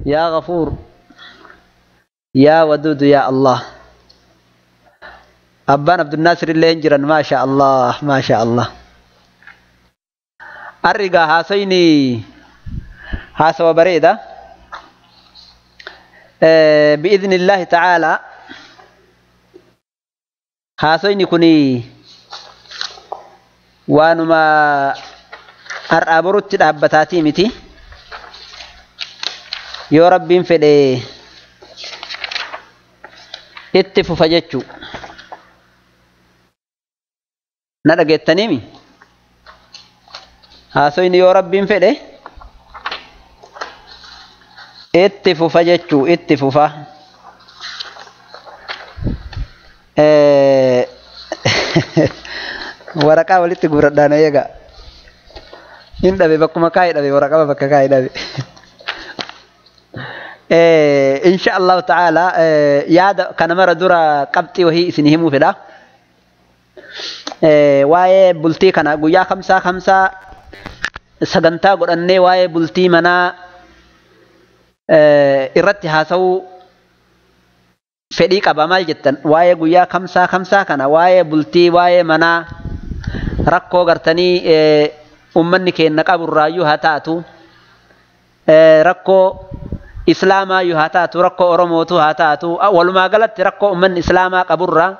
Yaa Ghafuur, Yaa Waduudu, Yaa Allah. Abbaan Abdunnaasir illee hin jiran, maasha Allah, maasha Allah. Arrigaa haasoyni haasawa bareeda. Bi'idhni Illaahi ta'aalaa haasoyni kun waanuma har'aa borutti dhaabbataatii miti. Yoo Rabbiin fedhe itti fufa jechuu. Na dhageettaniimi? Haasoyni yoo Rabbiin fedhe itti fufa jechuu, itti fufa. Waraqaa walitti guuradhaan eega. Hin dhabe, bakkuma kaa'e dhabe, waraqaa bakka kaa'e dhabe. Insha Allahu ta'ala yaada kana mara dura qabxii wahii isin himuu fedha. Waa'ee bultii kana guyyaa kamsaa kamsaa sagantaa godhannee waa'ee bultii manaa irratti haasa'uu fedhii qaba. Maal jettan? Waa'ee guyyaa kamsaa kamsaa kana, waa'ee bultii, waa'ee manaa, rakkoo gartanii ummanni keenya qaburraayyuu haa taatu, rakkoo islaamaayyuu haa taatu, rakkoo oromootu haa taatu, walumaa galatti rakkoo ummanni islaamaa qaburraa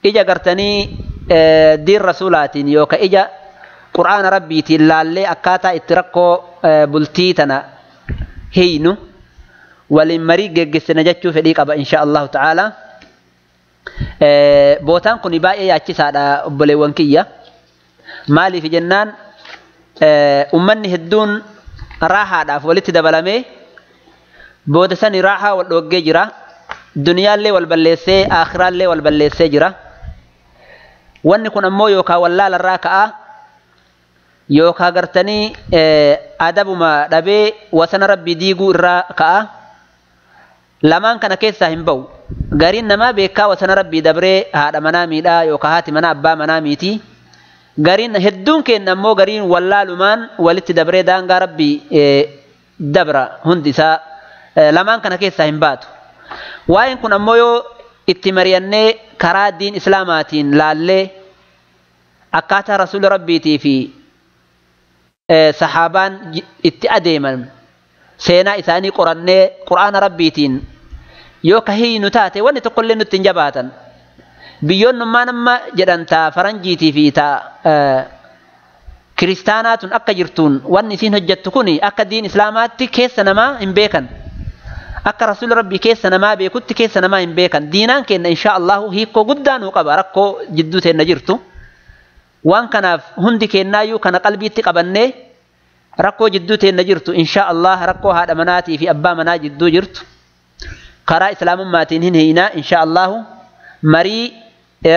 ija gartanii diin rasuulaatiin yookaan ija qur'aana rabbiitiin laallee akkaataa itti rakkoo bultii tana hiinu waliin marii geggeessina jechuu fedhii qaba, insha Allahu ta'ala. Bootaan kun baay'ee yaachisaadha, obboleewwan kiyya. Maaliif jennaan, ummanni hedduun raahaadhaaf walitti dabalamee booda sani raahaa wal dhoggee jira. Duniyaallee wal balleessee aakhiraallee wal balleessee jira. Wanni kun ammoo yookaan wallaalarraa ka'aa yookaan gartanii adabuma dhabee wasana rabbii diiguu irraa ka'a. Lamaan kana keessaa hin ba'u. Gariin namaa beekaa wasana rabbii dabree haadha manaa miidhaa yookaan haati manaa abbaa manaa miiti. Gariin hedduun keenya ammoo gariin wallaalumaan walitti dabree daangaa rabbii dabra, hundi isaa lamaan kana keessaa hin baatu. Waa'een kun ammoo yoo itti mari'annee karaa diin islaamaatiin laallee akkaataa rasuula rabbiitii fi sahaabaan itti adeeman seenaa isaanii qorannee qur'aana rabbiitiin yoo ka hiinu taate, wanni tokkollee nutti hin jabaatan. Biyyoonnummaan amma jedhan taa faranjiitii fi taa kiristaanaa tun akka jirtuun wanni isiin hojjettu kun akka diin islaamaatti keessa namaa hin beekan. Akka rasuula rabbii keessa namaa beekutti keessa namaa hin beekan. Diinaan kenna insha Allahu hiikoo guddaa nuu qaba rakkoo jidduu teenna jirtu. Waan kanaaf hundi kennaayyuu kana qalbiitti qabannee rakkoo jidduu teenna jirtu, insha Allah, rakkoo haadha manaatii fi abbaa manaa jidduu jirtu karaa islaamummaatiin hin hiinaa, insha Allahu. Marii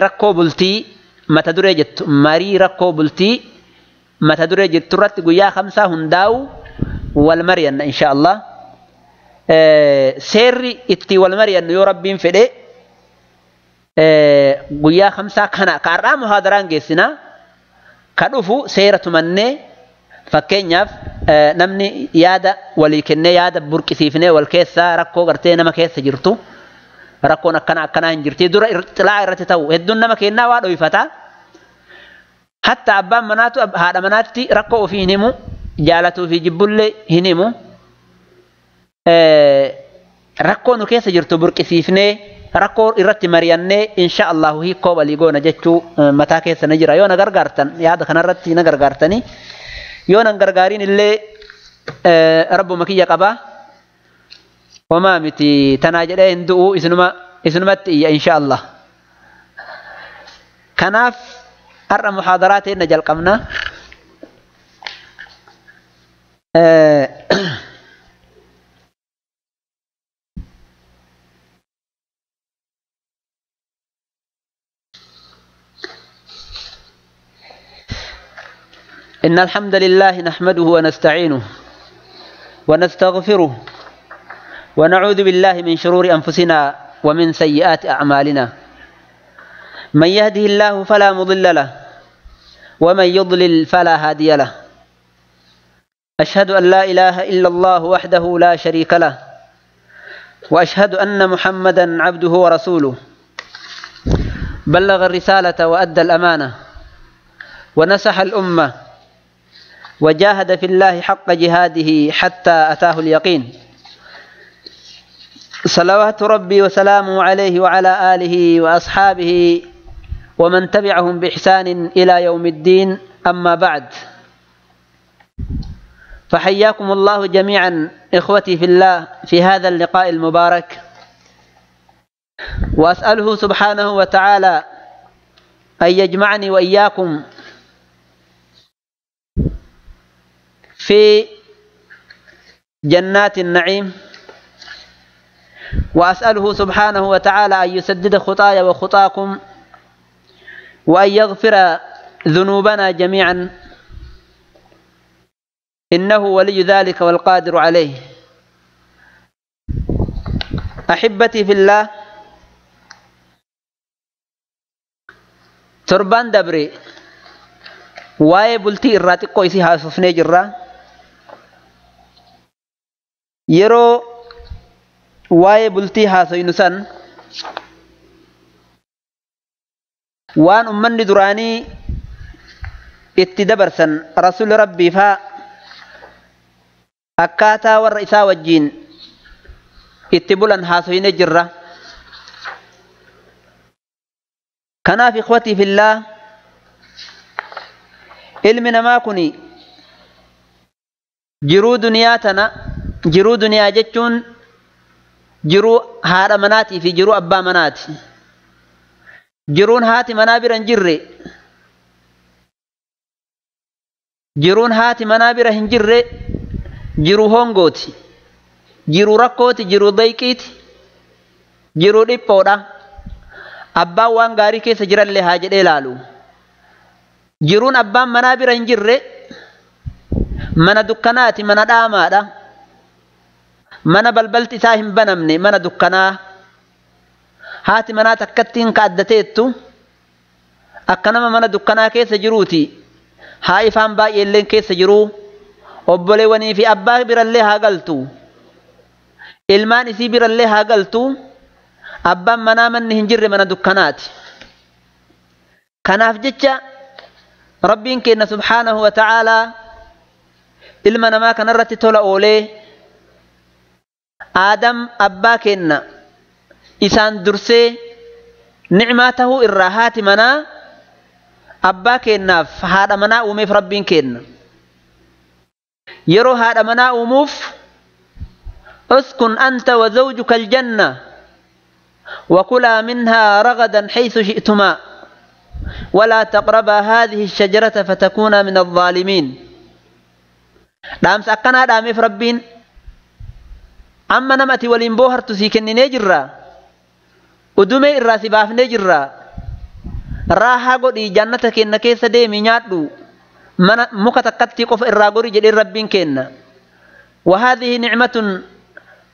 rakkoo bultii mata duree jettu, marii rakkoo bultii mata duree jettu irratti guyyaa kamsaa hundaa'u wal mari'anna, insha Allah. Seerri itti wal mari'annu, yoo rabbiin fedhe, guyyaa kamsaa kana ka har'aa muhaadaraan geessinaa, ka dhufu seera tumannee, fakkeenyaaf namni yaada walii kennee yaada burqisiifnee wal keessaa rakkoo gartee nama keessa jirtu, rakkoon akkana akkanaa hin jirti, dura xilaa irratti ta'u hedduun nama kennaa waa dhoyfata. Hatta abbaan manaatu haadha manaatti rakkoo ofii hin himu, jaalatuu fi jibbullee hin himu. Rakkoo nu keessa jirtu burqisiifnee rakkoo irratti mari'annee insha Allahu hiikoo walii goona jechuu mataa keessa ni jira. Yoo na gargaartan, yaada kanarratti na gargaartanii, yoo nan gargaariin illee rabbuma kiyya qabaa. Homaa miti, tanaa jedhee hin du'u, isinuma isinumatti iyya, insha Allah. Kanaaf har'a muhaadaraa teenna jalqabna. إن الحمد لله نحمده ونستعينه ونستغفره ونعوذ بالله من شرور أنفسنا ومن سيئات أعمالنا. من يهده الله فلا مضل له ومن يضلل فلا هادي له. أشهد أن لا إله إلا الله وحده لا شريك له وأشهد أن محمدا عبده ورسوله بلغ الرسالة وأدى الأمانة ونصح الأمة وجاهد في الله حق جهاده حتى أتاه اليقين صلوات ربي وسلامه عليه وعلى آله وأصحابه ومن تبعهم بإحسان إلى يوم الدين. أما بعد، فحياكم الله جميعا إخوتي في الله في هذا اللقاء المبارك، وأسأله سبحانه وتعالى أن يجمعني وإياكم في جنات النعيم، وأسأله سبحانه وتعالى أن يسدد خطايا وخطاكم وأن يغفر ذنوبنا جميعا، إنه ولي ذلك والقادر عليه. أحبتي في الله، تربان دبري واي بلتي الراتق قويسي هاسفني جرا يرو واي بلتي هاسوينسان وان أمني دراني اتدبرسن رسول ربي فا akkaataa warra isaa wajjiin itti bulan haasoyne jirra. Kanaaf ikhwatii fillaa, ilmi namaa kun jiruu duniyaa tana, jiruu duniyaa jechuun jiruu haadha manaatii fi jiruu abbaa manaati. Jiruun haati manaa bira hin jirre, jiruun haati manaa bira hin jirre jiruu hongooti, jiruu rakkooti, jiruu dayqiiti, jiruu dhiphoodha. Abbaan waan gaarii keessa jirallee haa jedhee laalu. Jiruun abbaan manaa bira hin jirre mana dukkanaati, mana dhaamaadha, mana balbalti isaa hin banamne, mana dukkanaa. Haati manaa takkattiin ka addateettu akka nama mana dukkanaa keessa jiruuti. Haa ifaan baay'eelleen keessa jiruu, obboleewwanii fi abbaa birallee haa galtu, ilmaan isii birallee haa galtu, abbaan manaa manni hin jirre mana dukkanaati. Kanaaf jecha Rabbiin keenya subhaanahu wa ta'aalaa ilma namaa kanarratti tola oolee Aadam abbaa keenya isaan dursee nicmaa tahuu irraa haati manaa abbaa keenyaaf haadha manaa uumeef Rabbiin keenya. Yeroo haadha manaa uumuuf uskun anta wa zawjuka aljanna wa kulaa minhaa ragadan haythu shi'tumaa walaa taqrabaa haadhihi shajarata fatakuunaa min alzaalimiin. Dhaamsa akkanaa dhaameef Rabbiin amma nama ati waliin boohartu sii kenninee jirra, udumee irraa si baafnee jirra, raahaa godhii jannata kenna keessa deemi nyaadhu, mana muka takkatti qofa irraa gori jedheen Rabbiin kenna. وهذه نعمة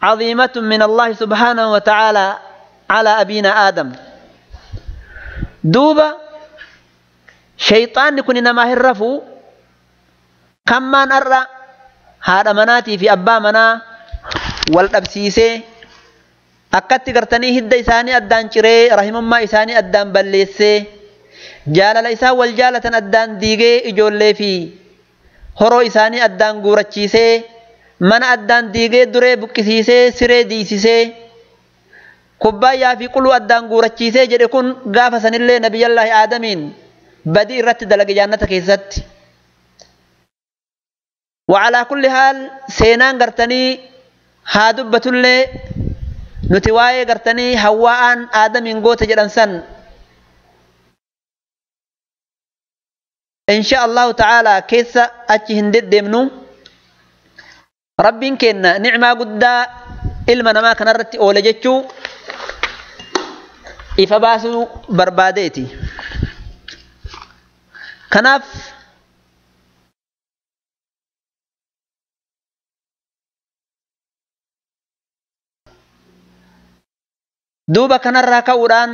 عظيمة من الله سبحانه وتعالى على أبينا آدم. دوبا شيطان كن نما هرفو كمان أرى هذا مناتي في أبا منا والأبسيسي أكتي قرتني هدى إساني أدان شري رحم ما إساني أدان بلسي jaalala isaa wal jaalatan addaan diigee ijoollee fi horoo isaanii addaan guurachiisee mana addaan diigee duree buqqisiisee siree diisisee kubbaayyaa fi quluu addaan guurachiisee jedhe kun gaafa sanillee nabiyyallaahi Aadamiin badii irratti dalage jannata keessatti. وعلى كل حال seenaan gartanii haa dubbatullee nuti waa'ee gartanii Hawwaa'aan Aadamiin goota jedhan san إن شاء الله تعالى كيس أتشهن دمنو ربين كنا نعمة قدا إلما نما كان رتي أولا جتشو إفباسو برباديتي. كناف دوبا كان الراكا وران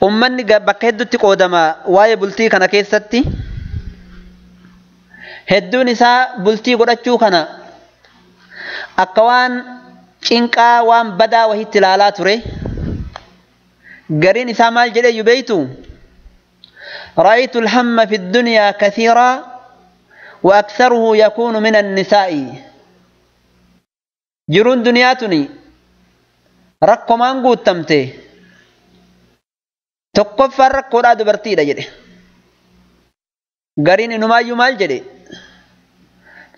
Ummanni bakka hedduutti qoodama waa'ee bultii kana keessatti. Hedduun isaa bultii godhachuu kana akka waan cinqaa waan badaa wahitti ilaalaa ture. Gariin isaa maal jedhee beeytu? رأيت الهم في الدنيا كثيرا وأكثره يكون من النساء. جرون دنياتني ركمان قوتمته تقفر ركورا دبرتي جده. قرين إنما يمال جده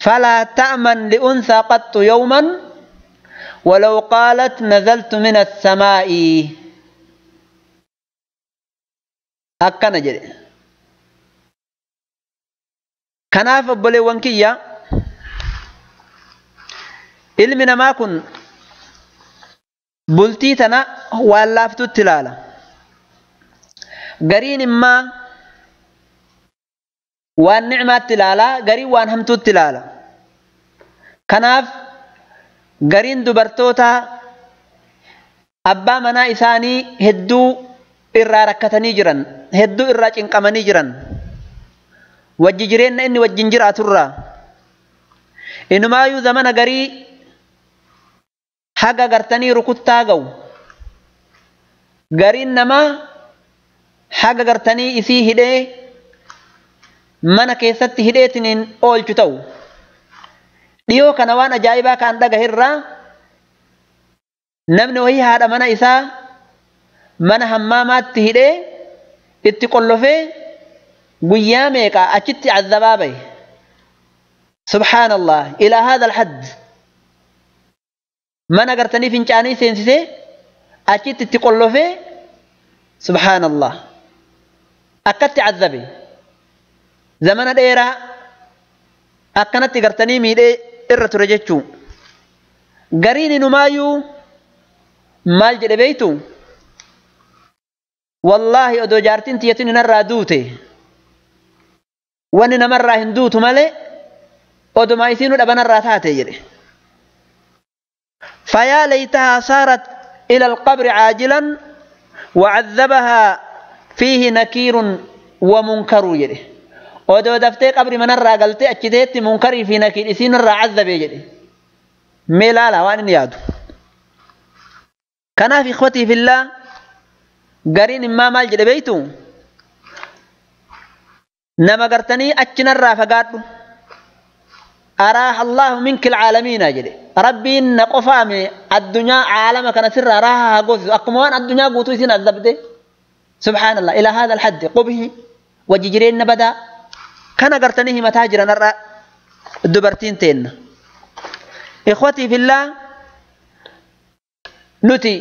فلا تأمن لأنثى قط يوما ولو قالت نزلت من السماء. أكنا جده. Kanaaf obboleewwan kiyya, ilmi namaa kun bultii tana waan laaftutti ilaala. Gariin immaa waan nicmaatti ilaala, gariin waan hamtuutti ilaala. Kanaaf gariin dubartoota abbaa manaa isaanii hedduu irraa rakkatanii jiran, hedduu irraa cinqamanii jiran. Wajji jireenya inni wajjin jiraaturraa inumaayyuu zamana garii haga gartanii rukuttaa ga'u. Gariin namaa haga gartanii isii hidhee mana keessatti hidheetiniin oolchu ta'u. Dhiyoo kana waan ajaa'ibaa kan dhagahirraa namni wayii haadha mana isaa mana hammaamaatti hidhee itti qollofee guyyaa meeqa achitti azabaa bahe. Subhaanallah, ilaa haadha alhadd. Mana gartanii fincaanii seensisee achitti itti qollofee, subhaanallah, akkatti azabe. Zamana dheeraa akkanatti gartanii miidhee irra ture jechuu. Gariin inumaayyuu maal jedhe beeytu? Wallaahi odoo jaartiin tiyyatin hinarraa duute, wanni namarraa hin duutu malee oduma isiinu dhabanarraa taate jedhe. فيا ليتها صارت إلى القبر عاجلا وعذبها فيه نكير ومنكر jedhe. Odoo daftee qabri manarraa galtee achiteetti munkarii fi nakiir isiinirraa azabee jedhe. Mee laala waan inni yaadu. Kanaaf ikhwatii fillaa, gariin immaa maal jedhe beeytu? Nama gartanii achinarraa fagaadhu. أراح الله منك العالمين أجل ربي إن قفامي الدنيا عالم كان سر راها قوس أقومان الدنيا قوتو سين الزبدة. سبحان الله، إلى هذا الحد قبه وججرين بدا كان قرتنيه متاجرا نرى الدبرتين تين. إخوتي في الله، نتي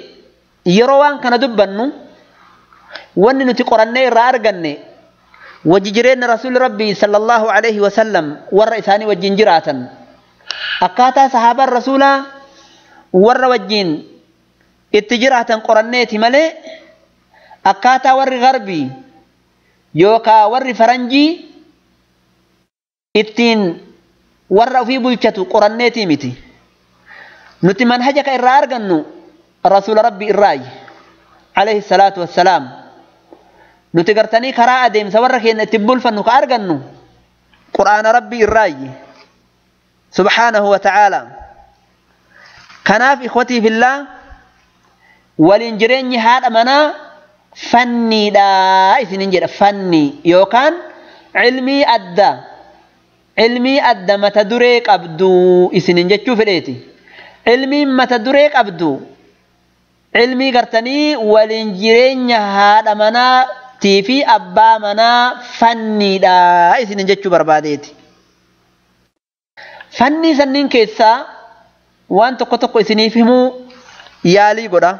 يروان كان دبنو وان نتي قرني رارغني وججرين رسول ربي صلى الله عليه وسلم والرئيساني وجنجراتا أكاتا صحابة الرسول ور وجين اتجراتا قرنيتي ملي أكاتا ور غربي يوكا ور فرنجي اتين ور في بلشتو قرنيتي متي. نتي منهجك إرارغنو رسول ربي الراي عليه الصلاة والسلام. Nuti gartanii karaa adeemsa warra keenya itti bulfannu ka argannu Qur'aana Rabbii irraayi subhaanahu wa ta'aala. Kanaaf ikhwatii fillaa, waliin jireenyi haadha manaa fanniidha isinin jedha. Fannii yookaan cilmii adda, cilmii adda mata duree qabdu isinin jechuu fedheeti. Cilmiin mata duree qabdu cilmii gartanii waliin jireenya haadha manaa fi abbaa manaa fanniidha isinin jechuu barbaadeeti. Fannii sanniin keessaa waan tokko tokko isiniif himuu yaalii godha.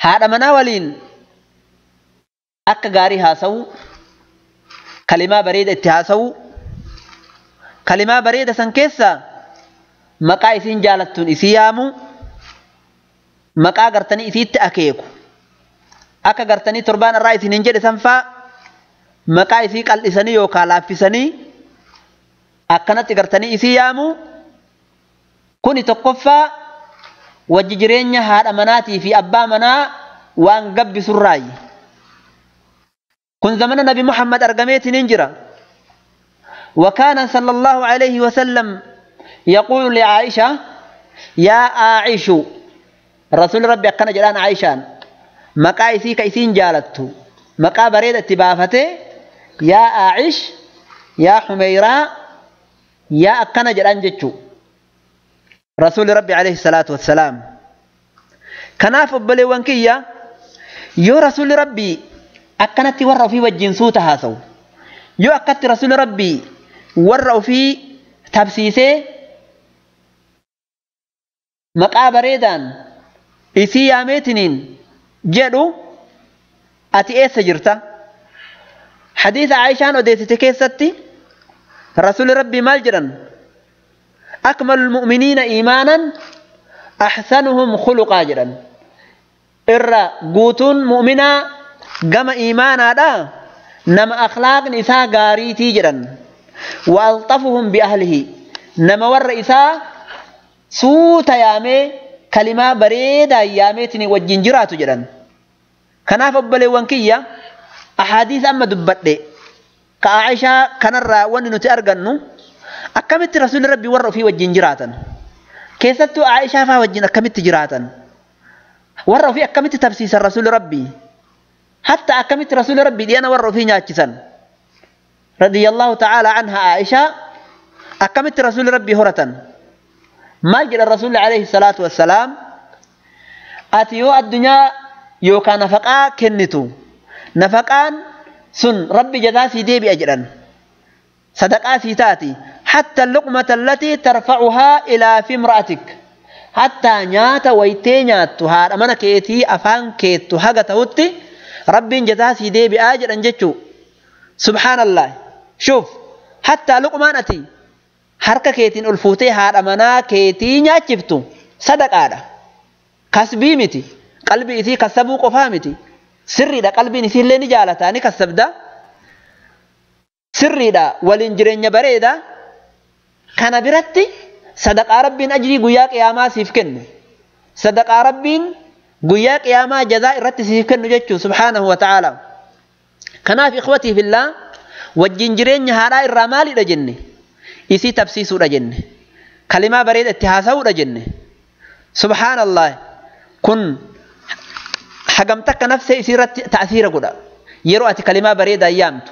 Haadha manaa waliin akka gaarii haasa'u, kalimaa bareeda itti haasa'u, kalimaa bareeda san keessa maqaa isiin jaalattuun isii yaamu, maqaa gartanii isiitti akeeku. Akka gartanii torbaan irraa isiniin jedhe sanfaa maqaa isii qal'isanii yookaan laaffisanii akkanatti gartanii isii yaamu. Kuni tokkoffaa wajji jireenya haadha manaatii fi abbaa manaa waan gabbisurraayi. Kun zamana Nabi Muhammad argameetiin hin jira. وكان صلى الله عليه وسلم يقول لعائشة يا عائش رسول ربي أكنا جلان عائشان مقا إسي كإسين جالته مقا بريد اتبافته يا عائش يا حميرا يا أكنا جلان جتشو رسول ربي عليه الصلاة والسلام. كناف أبلي وانكيا يو رسول ربي أكنت ورأوا في وجين سوتها سو يو أكت رسول ربي ورأوا في تبسيسي مقا بريدان إسي ياميتنين جدو أتي إيسا جرتا. حديث عائشة أديتي كيستي رسول ربي مالجرا أكمل المؤمنين إيمانا أحسنهم خلقا جرا إرى قوتون مؤمنا قم إيمانا دا نما أخلاق إساء غاريتي جرا وألطفهم بأهله نما ور إساء سوت يامي كلمة بريدة ياميتني وجنجرات جرا. كناف أبلي وانكية أحاديث أما دبتلي كعائشة كنرى وننو تأرغنو أكملت رسول ربي ور في وجنجراتا كيستو عائشة فا وجن أكملت جراتا ور في أكملت تفسيس الرسول ربي حتى أكملت رسول ربي دي أنا ور في ناجسا رضي الله تعالى عنها عائشة أكملت رسول ربي هرة ما جل الرسول عليه الصلاة والسلام أتيو الدنيا يوكا نفقا كنتو نفقان سن ربي جزاسي دي بأجرا صدقا سيتاتي حتى اللقمة التي ترفعها إلى في امرأتك حتى نيات ويتي نيات هار أمانا كيتي أفان كيتو حاجة تهوتي ربي جزاسي دي بأجرا جتشو. سبحان الله. شوف حتى لقمانتي حركة كيتين ألفوتي هار أمانا كيتي نياتشفتو صدقا كسبي متي قلبي إثي كسبو قفامتي سري دا قلبي نسي اللي نجالتاني كسب دا سري دا والإنجرين بريدا كان برتي صدق ربين أجري قياك يا ما سيفكن صدق ربين قياك يا ما جزاء رتي سيفكن جتشو سبحانه وتعالى. كنا في إخوتي في الله والجنجرين هراء الرمال دا جنة إسي تبسيسو دا جنة كلمة بريد اتهاسو دا جنة. سبحان الله. كن حقمتك نفسي يصير تأثير قدا يرو أتي كلمة بريدة أيامت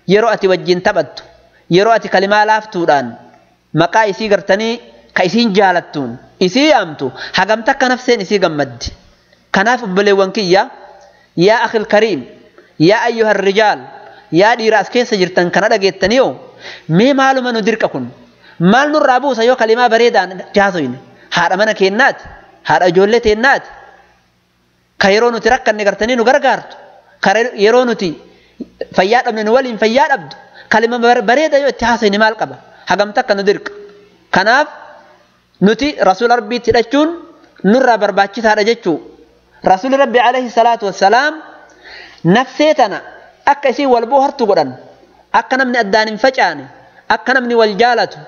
يرو أتي وجين تبت يرو أتي كلمة لافتوران مقا يسي قرتني كيسين جالتون يسي يامتو حقمتك نفسي يسي قمد. كناف بلي يا أخي الكريم يا أيها الرجال يا دي رأس كيس جرتن كندا جيتنيو مي مالو من ندرككن مال نور أبو سيو كلمة بريدة جازوين هار أمانة كينات هار أجولتينات كيرو نتي ركن نغرتني نغرغارت كيرو نتي فياد ابن ولين فياد عبد كلمة بريدة يو اتحاسين مال قبا حقمتك ندرك. كناف نتي رسول ربي تلچون نرى برباچي سارة جچو رسول ربي عليه الصلاة والسلام نفسيتنا أكسي والبوهرتو قدن أكنا من أدان فجاني أكنا من والجالتو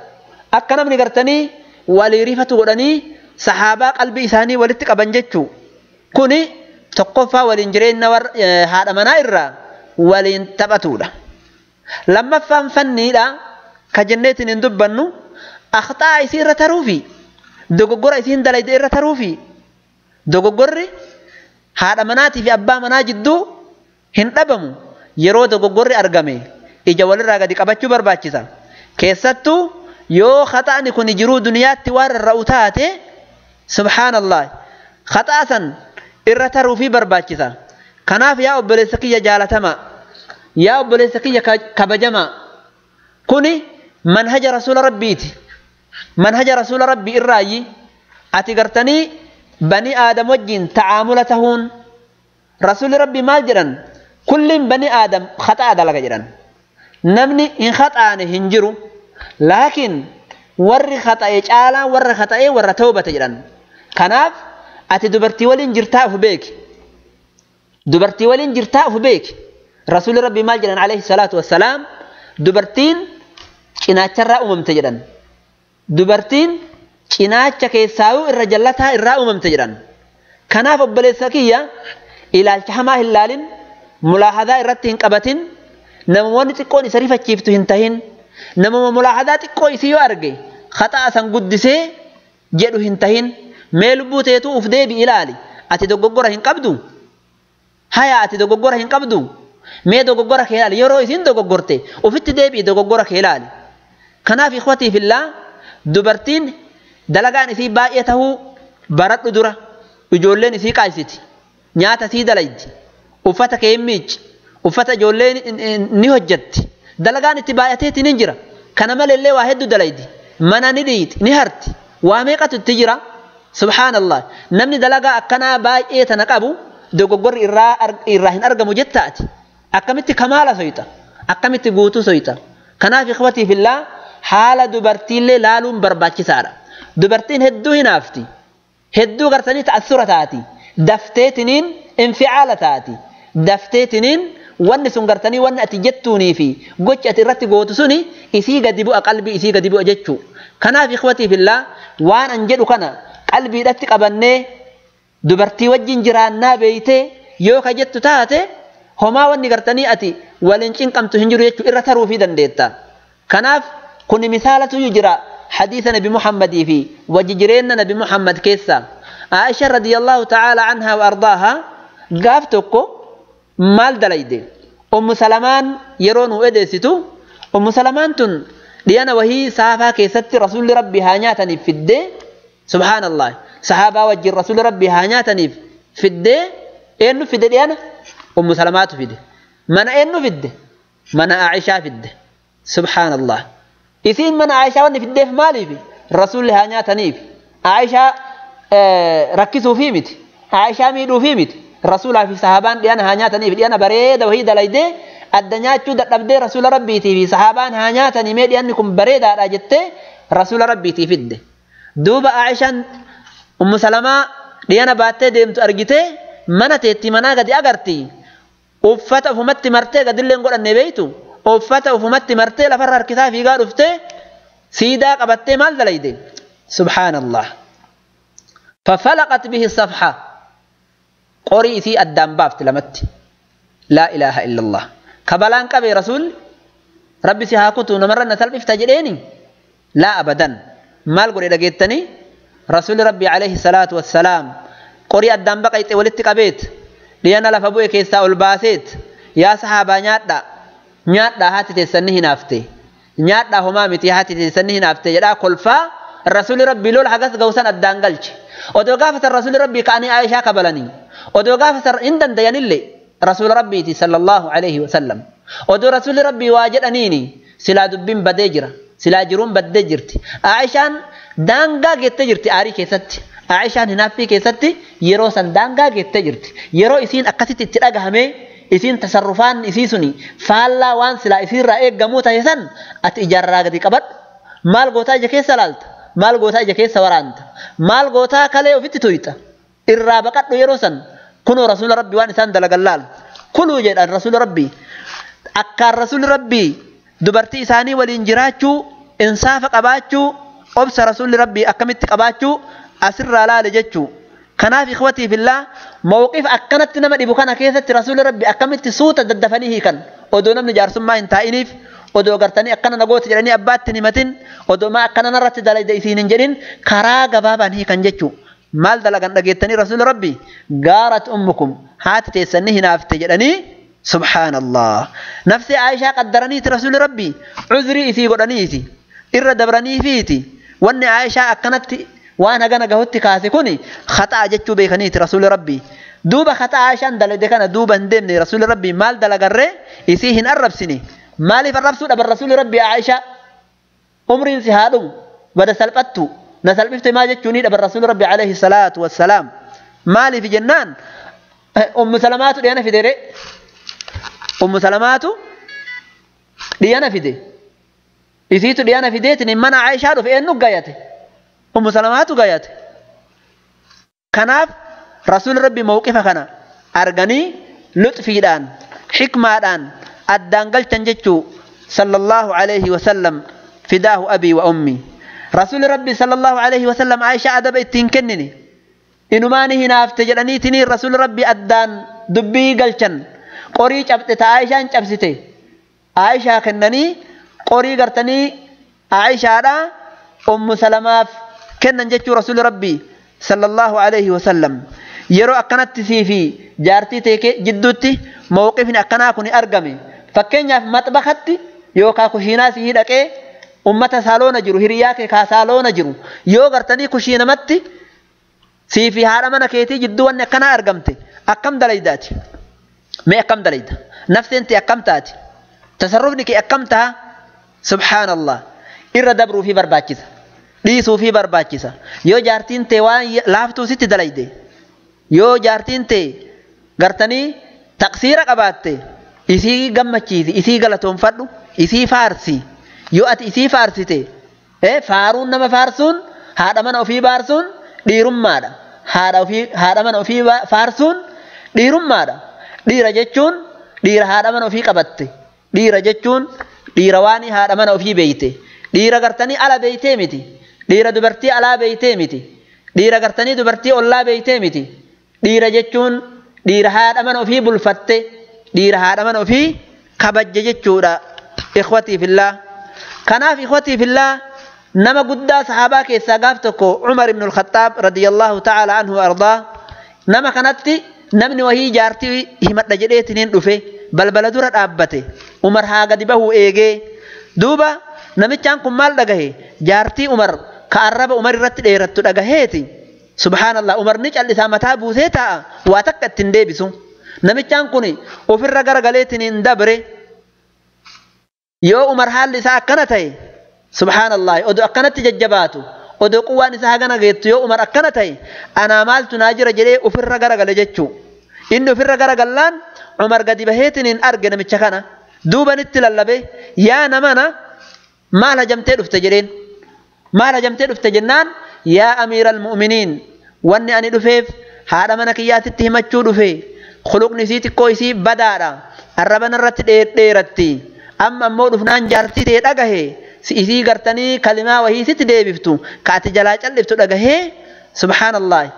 أكنا من غرتني وليريفتو قدني صحابة قلبي إساني ولتك أبنجچو كوني تقفى والإنجرين نور هذا منائر ولين تبتولا لما فهم فني لا كجنة ندبنو أخطاء يصير تروفي دوغور يصير دلائل تروفي دوغور هذا مناتي في أبا مناجدو هندبمو يرو دوغور أرجمي إجوال الرجال كبتشو برباتشيسا كيستو يو خطأ نكون جرو دنيا توار الرؤوتات. سبحان الله خطأ إرترو في برباچيسا. كناف يا أبليسكي يا جالتما يا أبليسكي يا كبجما كوني منهج رسول ربيتي منهج رسول ربي الرأي أتقرتني بني آدم وجين تعاملتهون رسول ربي مال جرا كل بني آدم خطأ دلق جرا نمني إن خطأ هنجرو لكن ور خطأ يجعلا ور خطأ ور توبة جرا. كناف أتي دبرتي ولين جرتاء بيك دبرتي ولين جرتاء بيك رسول ربي مال جرا عليه الصلاة والسلام دبرتين cinacharraa uumamte jedhan dubartiin cinaacha keessaayuu irra jallataa irraa uumamte jedhan. Kanaaf obboleessa kiyya ilaalcha hamaa hin laalin mulaahadaa irratti hin qabatin namoonni xiqqoon isa rifachiiftu hin tahin Namuma mulaahadaa xiqqoo isii yoo arge khaxaa san guddisee jedhu hin tahin. Mee lubbuu teetuu uf deebi ilaali. Ati dogoggora hin qabdu. Haya ati dogoggora hin qabdu. Mee dogoggora kee ilaali. Yeroo isiin dogoggorte ufitti deebi'i dogoggora kee ilaali. Kanaaf ikhwatii fillaa dubartiin dalagaan isii baay'ee tahuu baradhu dura. Ijoolleen isii qaayisiti. Nyaata isii dalaydi. Uffata kee hin miicci. Uffata ijoolleen ni hojjetti. Dalagaan itti baay'ateetiin hin jira. Kana maleellee waa hedduu dalaydi. Mana ni dhiiti, ni harti. Waa meeqatu itti jira? Subhaanallah. Namni dalagaa akkanaa baay'ee tana qabu dogoggorri irraa hin argamu jettaati. Akkamitti kamaala soyxa? Akkamitti guutuu soyxa? Kanaaf ikhwatii fillaa haala dubartiillee laaluun barbaachisaadha. Dubartiin hedduu hinaafti. Hedduu gartanii ta'assura taati. Dafteetiniin inficaala taati. Dafteetiniin wanni sun gartanii wanni ati jettuunii fi gochi ati irratti gootu suni isii gadi bu'a, qalbii isii gadi bu'a jechuu. Kanaaf ikhwatii fillaa waan an jedhu kana qalbiidhatti qabannee dubartii wajjin jiraannaa beeytee yoo ka jettu taate homaa wanni gartanii ati waliin cinqamtu hin jiru jechuu irra taruufii dandeetta. Kanaaf kuni misaalatu jira hadiisa Nabi Muhammadii fi wajji jireenya Nabi Muhammad keessa. Aisha radiyallahu ta'ala anha wa ardaaha gaaf tokko maal dalayde? Ummu Salamaan yeroo nu edeessitu Ummu Salamaan tun dhiyana wahii saafaa keessatti rasuulli rabbi haa nyaataniif fiddee, subhaanallah, sahaabaa wajjin rasuulli rabbi haa nyaataniif fiddee. Eenyu fide dhiyana? Ummu Salamaatu fide. Mana eenyu fidde? Mana Aishaa fidde. Subhaanallah. Isiin mana Aishaa wanni fiddeef maaliif? Rasuulli haa nyaataniif. Aishaa rakkisuufii miti. Aishaa miidhuufii miti. Rasuulaa fi sahaabaan dhiyana haa nyaataniif dhiyana bareeda wahii dalaydee adda nyaachuu dadhabdee rasuula rabbiitii fi sahaabaan haa nyaatanii mee dhiyanni kun bareedaadha jettee rasuula rabbiitii fidde. Duuba Aishaan Ummu Salamaa dhiyana baattee deemtu argitee mana teetti manaa gadi agarti. Uffata ufumatti martee gadillee hin godhanne beeytu. Uffata ufumatti martee lafarra harkisaa fiigaa dhuftee siidaa qabattee maal dalayde? Subhaanallah. Fafalaqat bihi safha. Qorii isii addaan baafti lamatti. Laa ilaaha illallah. Kabalaan qabee rasuulli rabbi si haa kutu namarra na salphifta jedheeni? Laa abadan. Maal godhe dhageettanii? Rasuulli rabbi alayhi salaatu wassalaam qorii addaan baqayxe walitti qabeet dhiyana lafa bu'e keessaa ol baaseet yaa sahaabaa nyaadhaa nyaadhaa haati teessanni hinaafte nyaadhaa homaa miti haati teessanni hinaafte jedhaa kolfaa rasuulli rabbi lola hagas gawsan addaan galche. Odoo gaafa san rasuulli rabbii ka'anii Aishaa kabalanii odoo gaafa san hin dandayanillee rasuula rabbiiti sallallahu alayhi wasallam. Odoo rasuulli rabbii waa jedhaniini silaa dubbiin badee jira, silaa jiruun baddee jirti. Aishaan daangaa geettee jirti aarii keessatti. Aishaan hinaaffii keessatti yeroo san daangaa geettee jirti. Yeroo isiin akkasitti itti dhagahamee isiin tasarrufaan isii suni faallaa waan silaa isiirraa eeggamuu ta'e san ati ijaarraa gadi qabadhu. Maal gootaa ija keessa laalta? Maal gootaa ija keessa waraanta? Maal gootaa kalee ofitti tuyxa? Irraa baqadhu yeroo san. Kunoo rasuula rabbii waan isaan dalagan laal. Kuluu jedhan rasuula rabbii. Akkaan rasuulli rabbii dubartii isaanii waliin jiraachuu, insaafa qabaachuu, obsa rasuulli rabbii akkamitti qabaachuu asirraa laale jechuu. Kanaaf ikhwatii fillaa mawqif akkanatti nama dhibu kana keessatti rasuulli rabbii akkamitti suuta daddafanii hiikan. Odoo namni jaarsummaa hin taa'iniif, odoo gartanii akkana nagoota jedhanii abbaatti hin himatin, odoo maa akkana narratti dalayda isiin hin jedhin karaa gabaabaan hiikan jechuu. Maal dalagan dhageettanii rasuulli rabbii? Gaarat ummukum haati teessanni hinaafte jedhanii. Subhaanallah. Nafsi Aishaa qaddaraniiti rasuulli rabbii uzrii isii godhaniiti irra dabraniifiiti. Wanni Aishaa akkanatti waan hagana gahutti kaase kuni khaxaa jechuu beekaniiti rasuulli rabbii. Duuba khaxaa Aishaan dalagde kana duuba hin deemne rasuulli rabbii maal dalagarree isii hin arrabsine. Maaliif arrabsuu dhaban rasuulli rabbii Aishaa? Umriin si haa dhumu bada salphattu na salphifte maa jechuunii dhaban rasuulli rabbii alayhi salaatu wassalaam. Maaliif jennaan Ummu Salamaatu dhiyana fide ree. Ummu Salamaatu dhiyana fide. Isiitu dhiyana fideetiin mana Aishaa dhufe eenyu gayate? Ummu Salamaatu gayate. Kanaaf rasuulli rabbi mawqifa kana arganii lutfiidhaan xikmaadhaan addaan galchan jechuu sallallahu alayhi wasallam fidaahu abii wa ummi. Rasuulli rabbi sallallahu alayhi wasallam Aishaa adaba ittiin kennine. Inumaani hinaafte jedhaniitiin rasuulli rabbi addaan dubbii galchan. Qorii cabxe ta Aishaan cabsite. Aishaa kennanii Qorii gartanii Aishaadha Ummu Salamaaf kennan jechuu Rasuulli Rabbii sallallahu alaihi wasallam. Yeroo akkanatti sii fi jaartii tee jidduutti mawqifni akkanaa kun argame. Fakkeenyaaf maxbakatti yookaan kushiinaa sii dhaqee ummata saaloona jiru hiriyaa kee kaa saaloona jiru yoo gartanii kushiinamatti sii fi haadha mana keetii jidduu wanni akkanaa argamte akkam dalaydaati? Mee akkam dalayda? Nafseen tee akkam taati? Tasarrufni kee akkam ta'a? Subhaanallah. Irra dabruu fi barbaachisa. Dhiisuu fi barbaachisa. Yoo jaartiin tee waan laaftuu sitti dalayde, yoo jaartiin tee gartanii taqsiira qabaatte, isii gammachiisi, isii galatoonfadhu, isii faarsi. Yoo ati isii faarsite, faaruun nama faarsuun, haadha mana ofii baarsuun dhiirummaadha. Haadha mana ofii faarsuun dhiirummaadha. Dhiira jechuun dhiira haadha mana ofii qabatte. Dhiira jechuun dhiira waan haadha mana ofii beeyte. Dhiira gartanii ala beeytee miti. Dhiira dubartii alaa beeytee miti. Dhiira gartanii dubartii ollaa beeytee miti. Dhiira jechuun dhiira haadha mana ofii bulfatte. Dhiira haadha mana ofii kabajje jechuudha. Ikhwatii fillah. Kanaaf ikhwatii fillah nama guddaa sahaabaa keessaa gaaf tokko Umar ibn al-Khattaab radiyallahu ta'ala anhu ardaa nama kanatti namni wahii jaartii himadha jedheetiniin dhufe balbala dura dhaabbate. Umar haa gadi bahuu eegee. Duuba namichaan kun maal dhagahe? Jaartii Umar ka arraba Umar irratti dheerattu dhagaheeti. Subhaanallah, Umar ni callisaa mataa buusee taa'a waa takka ittiin deebisu. Namichaan kun ofirra garagaleetiniin dabre. Yoo Umar haalli isaa akkana ta'e, subhaanallah, odoo akkanatti jajjabaatu, odoo quwwaan isaa hagana geettu yoo Umar akkana ta'e, anaa maaltu naa jira jedhee ofirra garagale jechuu. Inni ofirra garagallaan Umar gadi baheetiniin arge namicha kana. Duubanitti lallabe, yaa namana maal hajamtee dhufte jedheen. Maal hajamtee dhufte jennaan, yaa amiiral mu'miniin, wanni ani dhufeef haadha mana kiyyaatitti himachuu dhufe. Khuluqni isii xiqqoo isii badaadha. Arraba narratti dheeratti. Amma ammoo dhufnaan jaartii tee dhagahe isii gartanii kalimaa wahii sitti deebiftu ka ati jalaa calliftu dhagahee, subhaanallah,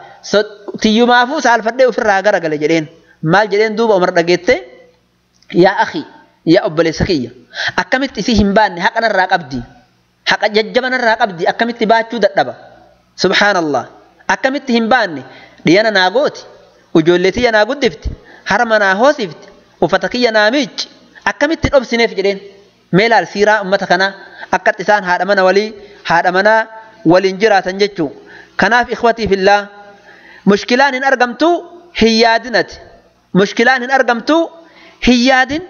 tiyyumaafuu saalfadhee ofirraa garagale jedheen. Maal jedheen duuba Umar dhageette? Yaa akhi, yaa obboleessa kiyya, akkamitti isii hin baanne? Haqa narraa qabdi, haqa jajjaba narraa qabdi, akkamitti baachuu dadhaba? Subhaanallah, akkamitti hin baanne? Dhiyana naa gooti, ijoollee tiyya naa guddifti, harma naa hoosifti, uffata kiyya naa miicci, akkamitti dhobsineef jedheen. Mee laal siiraa ummata kanaa akkatti isaan haadha mana walii haadha manaa waliin jiraatan jechuu. Kanaaf ikhwatii fillah, mushkilaan hin argamtu hin yaadinati. Mushkilaan hin argamtu hin yaadin.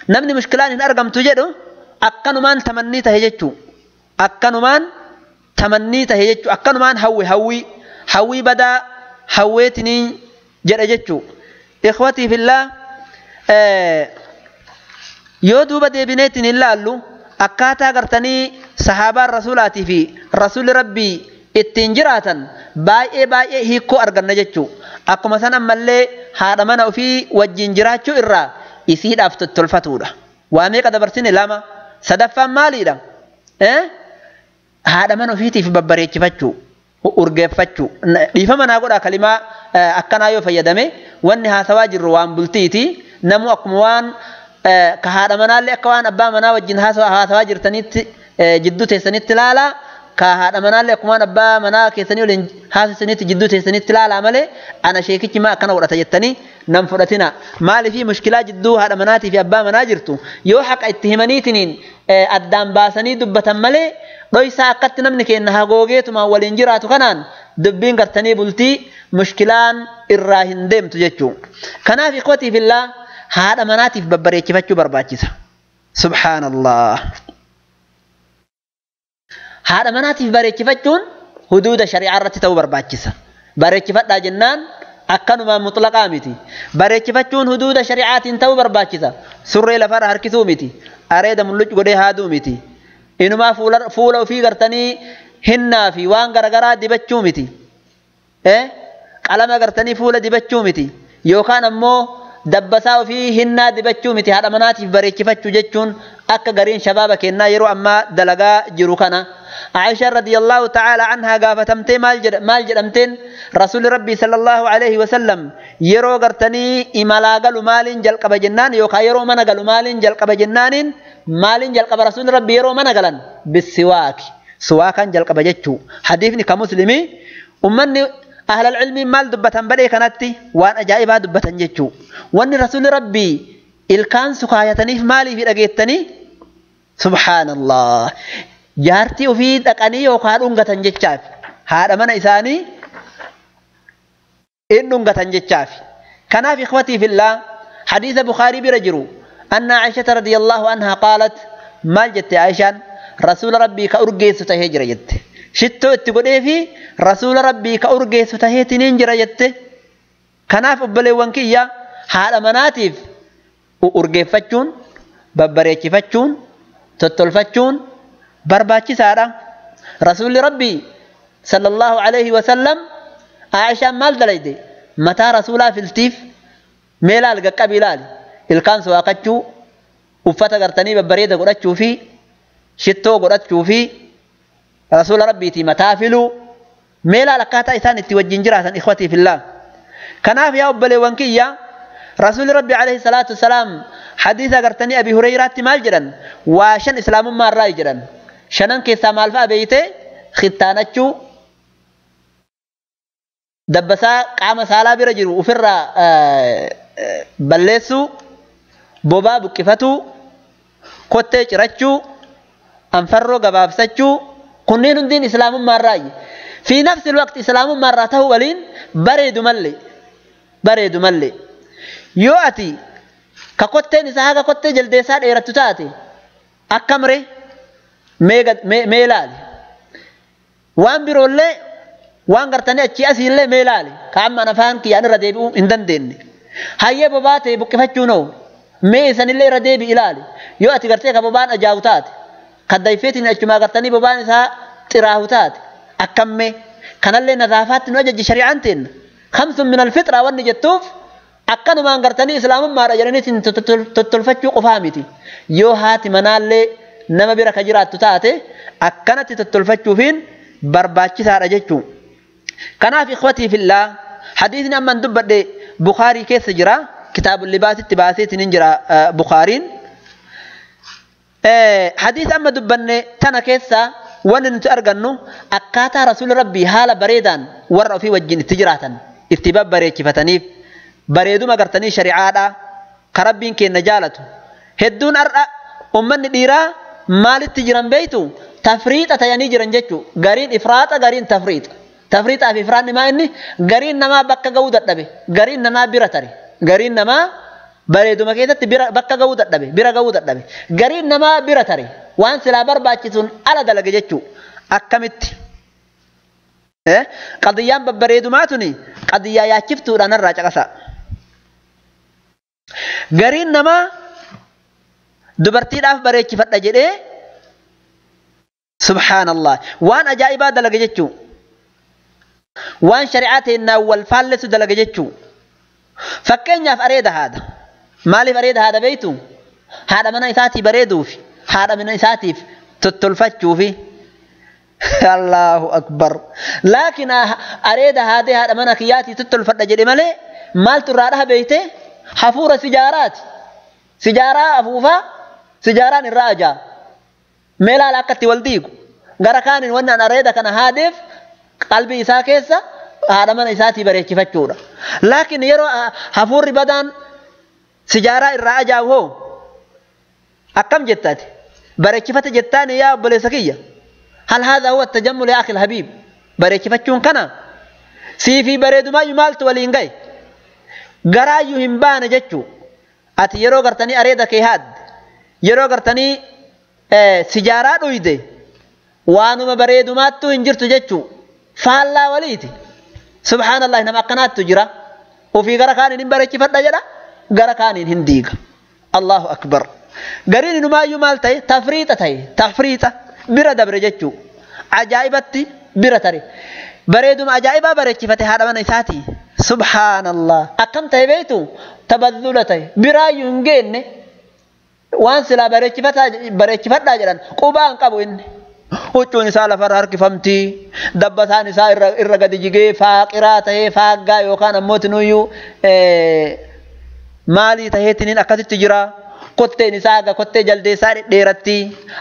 Namni mushkilaan hin argamtu jedhu akkanumaan tamannii tahe jechuu. Akkanumaan tamannii tahe jechuu. Akkanumaan hawwe hawwii hawwii badaa hawweetinii jedha jechuu. Ikhwatii fillah, yoo duuba deebineetiin hin laallu akkaataa gartanii sahaabaan rasuulaatii fi rasuulli rabbii ittiin jiraatan baay'ee baay'ee hiikoo arganna jechuu. Akkuma san ammallee haadha mana ofii wajjin jiraachuu irraa isiidhaaf tottolfatuudha. Waa meeqa dabarsine? Lama. Sadaffaan maaliidha? Haadha mana ofiitiif babbareechifachuu, urgeeffachuu. Dhiifama naa godhaa kalimaa akkanaa yoo fayyadame, wanni haasawaa jirru waan bultiiti. Namu akkuma waan ka haadha manaallee akka waan abbaa manaa wajjin haasawaa jirtanitti jidduu teessanitti ilaalaa. Ka haadha manaallee akkuma waan abbaa manaa keessanii waliin haasawanitti jidduu teessanitti ilaalaa malee ana sheekichi maa akkana godhata jettanii nan fudhatina. Maaliifii mushkilaa jidduu haadha manaatii fi abbaa manaa jirtu yoo haqa itti himaniitiniin addaan baasanii dubbatan malee dhoysaa akkatti namni keenya hagoogeetumaan waliin jiraatu kanaan dubbiin gartanii bultii mushkilaan irraa hin deemtu jechuu. Kanaaf ikhwatii fillah, haadha manaatiif babbareechifachuu barbaachisa. Subhaanallah. Haadha manaatiif bareechifachuun huduuda shari'aa irratti ta'uu barbaachisa. Bareechifadhaa jennaan akkanumaan mutlaqaa miti. Bareechifachuun huduuda shari'aatiin ta'uu barbaachisa. Surree lafarra harkisuu miti. Areeda mulluc godhee haaduu miti. Inumaa fuula ofii gartanii hinnaa fi waan garagaraa dibachuu miti. Qalama gartanii fuula dibachuu miti. Yookaan ammoo dabbasaa ofii hinnaa dibachuu miti. Haadha manaatiif bareechifachuu jechuun akka gariin shabaaba kennaa yeroo ammaa dalagaa jiru kana. عائشة رضي الله تعالى عنها قافتمتي مال جدمتين رسول ربي صلى الله عليه وسلم يرو قرتني إمالا قالوا مالين جلقب جنان يوكا يرو من قالوا مالين جلقب جنان مالين جلقب رسول ربي يرو من قالن بالسواك سواكا جلقب جتشو حديثني كمسلمي أمني أهل العلم مال دبتن بلي كانتي وان أجائبها دبتن جتشو وان رسول ربي إلكان سكايتني في مالي في رقيتني سبحان الله jaartii ofii dhaqanii yookaan dhungatan jechaaf haadha mana isaanii in dhungatan jechaaf. Kanaaf ikhwatii fillah hadiisa Bukhaarii bira jiru anna Aishata radiyallahu anha qaalat maal jette Aishaan rasuula rabbii ka urgeessu tahee jira jette shittoo itti godhee fi rasuula rabbii ka urgeessu taheetiniin jira jette. Kanaaf obboleewwan kiyya haadha manaatiif urgeeffachuun babbareechifachuun tottolfachuun barbaachisaadha. Rasuulli rabbii sallallahu alaihi wasallam Aishaan maal dalayde mataa rasuulaa filtiif mee laal qaqqabi ilaali ilkaan sowaaqachuu uffata gartanii babbareeda godhachuu fi shittoo godhachuu fi rasuula rabbiitii mataa filuu mee laal akkaataa isaan itti wajjin jiraatan ikhwatii fillah. Kanaaf yaa obboleewwan kiyya rasuulli rabbi alayhi salaatu wasalaam hadiisa gartanii Abi Hureyraatti maal jedhan waa shan islaamummaa irraa jedhan shanan keessaa maal fa'a beeyte khittaanachuu dabbasaa qaama saalaa bira jiru ofirraa balleessuu bobaa buqqifatuu kottee cirachuu anfarroo gabaabsachuu kunneen hundiin islaamummaa irraayi. Fi nafsi waqti islaamummaa irraa ta'uu waliin bareedu mallee yoo ati ka kotteen isaa haga kottee jaldeessaa dheerattu taate akkam ree mee ilaali waan biroollee waan gartanii achii asiillee mee ilaali ka amma afaan kiyyaan irra deebi'uu hin dandeenye hayyee bobaa ta'e buqqifachuun hoo mee isanillee irra deebi'i ilaali yoo ati gartee ka bobaan ajaa'u taate ka dayfeetiin achumaa gartanii bobaan isaa xiraahu taate akkam mee kanallee nazaafaatti nu ajajji shari'aan teenna khamsun min alfixraa wanni jettuuf akkanumaan gartanii islaamummaadha jedhaniitiin tottolfachuu qofaa miti yoo haati manaallee nama bira ka jiraattu taate akkanatti tottolfachuufiin barbaachisaadha jechuu. Kanaaf ikhwatii fillah hadiisni amman dubbadhe Bukhaarii keessa jira kitaabul libaasitti baaseetiin hin jira Bukhaariin. Hadiisa amma dubbanne tana keessa wanni nuti argannu akkaataa rasuulli rabbii haala bareedaan warra ofii wajjin itti jiraatan itti babbareechifataniif bareeduma gartanii shari'aadha ka rabbiin keenya jaalatu. Hedduun har'a ummanni dhiiraa maalitti jiran beeytu tafriixa tayanii jiran jechuu gariin ifraaxa gariin tafriixa. Tafriixaa fi ifraanni maa inni gariin namaa bakka ga'uu dadhabe gariin namaa bira tare gariin namaa bareeduma keessatti bira bakka ga'uu dadhabe bira ga'uu dadhabe gariin namaa bira tare waan silaa barbaachisuun ala dalage jechuu akkamitti. Qadiyyaan babbareedumaa tuni qadiyyaa yaachiftuudhaan irraa caqasa. Gariin namaa dubartiidhaaf bareechifadha jedhee subhaanallah waan ajaa'ibaa dalage jechuu waan shari'aa teennaan wal faallessu dalage jechuu. Fakkeenyaaf areeda haada maaliif areeda haada beeytu haadha mana isaatii bareeduufi haadha mana isaatiif tottolfachuufi. Allahu akbar laakiin areeda haadee haadha mana kiyyaatii tottolfadha jedhe malee maaltu irraa dhaha beeyte hafuura sijaaraati sijaaraa afuufaa sijaaraan irraa ajaa mee laala akkatti wal diigu gara kaaniin wanni an areeda kana haadeef qalbii isaa keessa haadha mana isaatii bareechifachuudha. Laakiin yeroo hafuurri badaan sijaaraa irraa ajaa'u hoo akkam jettaati bareechifate jettaan yaa obboleessa kiyya hal haadha huwa tajammul yaa akhil habiib bareechifachuun kana siifii bareedumaayyuu maaltu waliin gahe garaayyuu hin baane jechuu ati yeroo gartanii areeda kee haadde yeroo gartanii sijaaraa dhuyde waanuma bareedumaattuu hin jirtu jechuu faallaa waliiti. Subhaanallah nama akkanaattu jira ofii gara kaaniin hin bareechifadha jedha gara kaaniin hin diiga. Allahu akbar. Gariin inumaayyuu maal ta'e tafriixa ta'e tafriixa bira dabre jechuu ajaa'ibatti bira tare bareeduma ajaa'ibaa bareechifate haadha mana isaatii. Subhaanallah akkam ta'e beektu tabaddula ta'e biraayyuu hin geenne waan silaa bareechifadhaa jedhan qubaa hin qabu inni. Huccuun isaa lafarra harkifamti. Dabbasaan isaa irra gadi jigee faaqiraa tahee faaggaa yookaan ammoo tinuyyuu maalii taheetiniin akkasitti jira. Kotteen isaa akka kottee jaldeessaa dhedheeratti.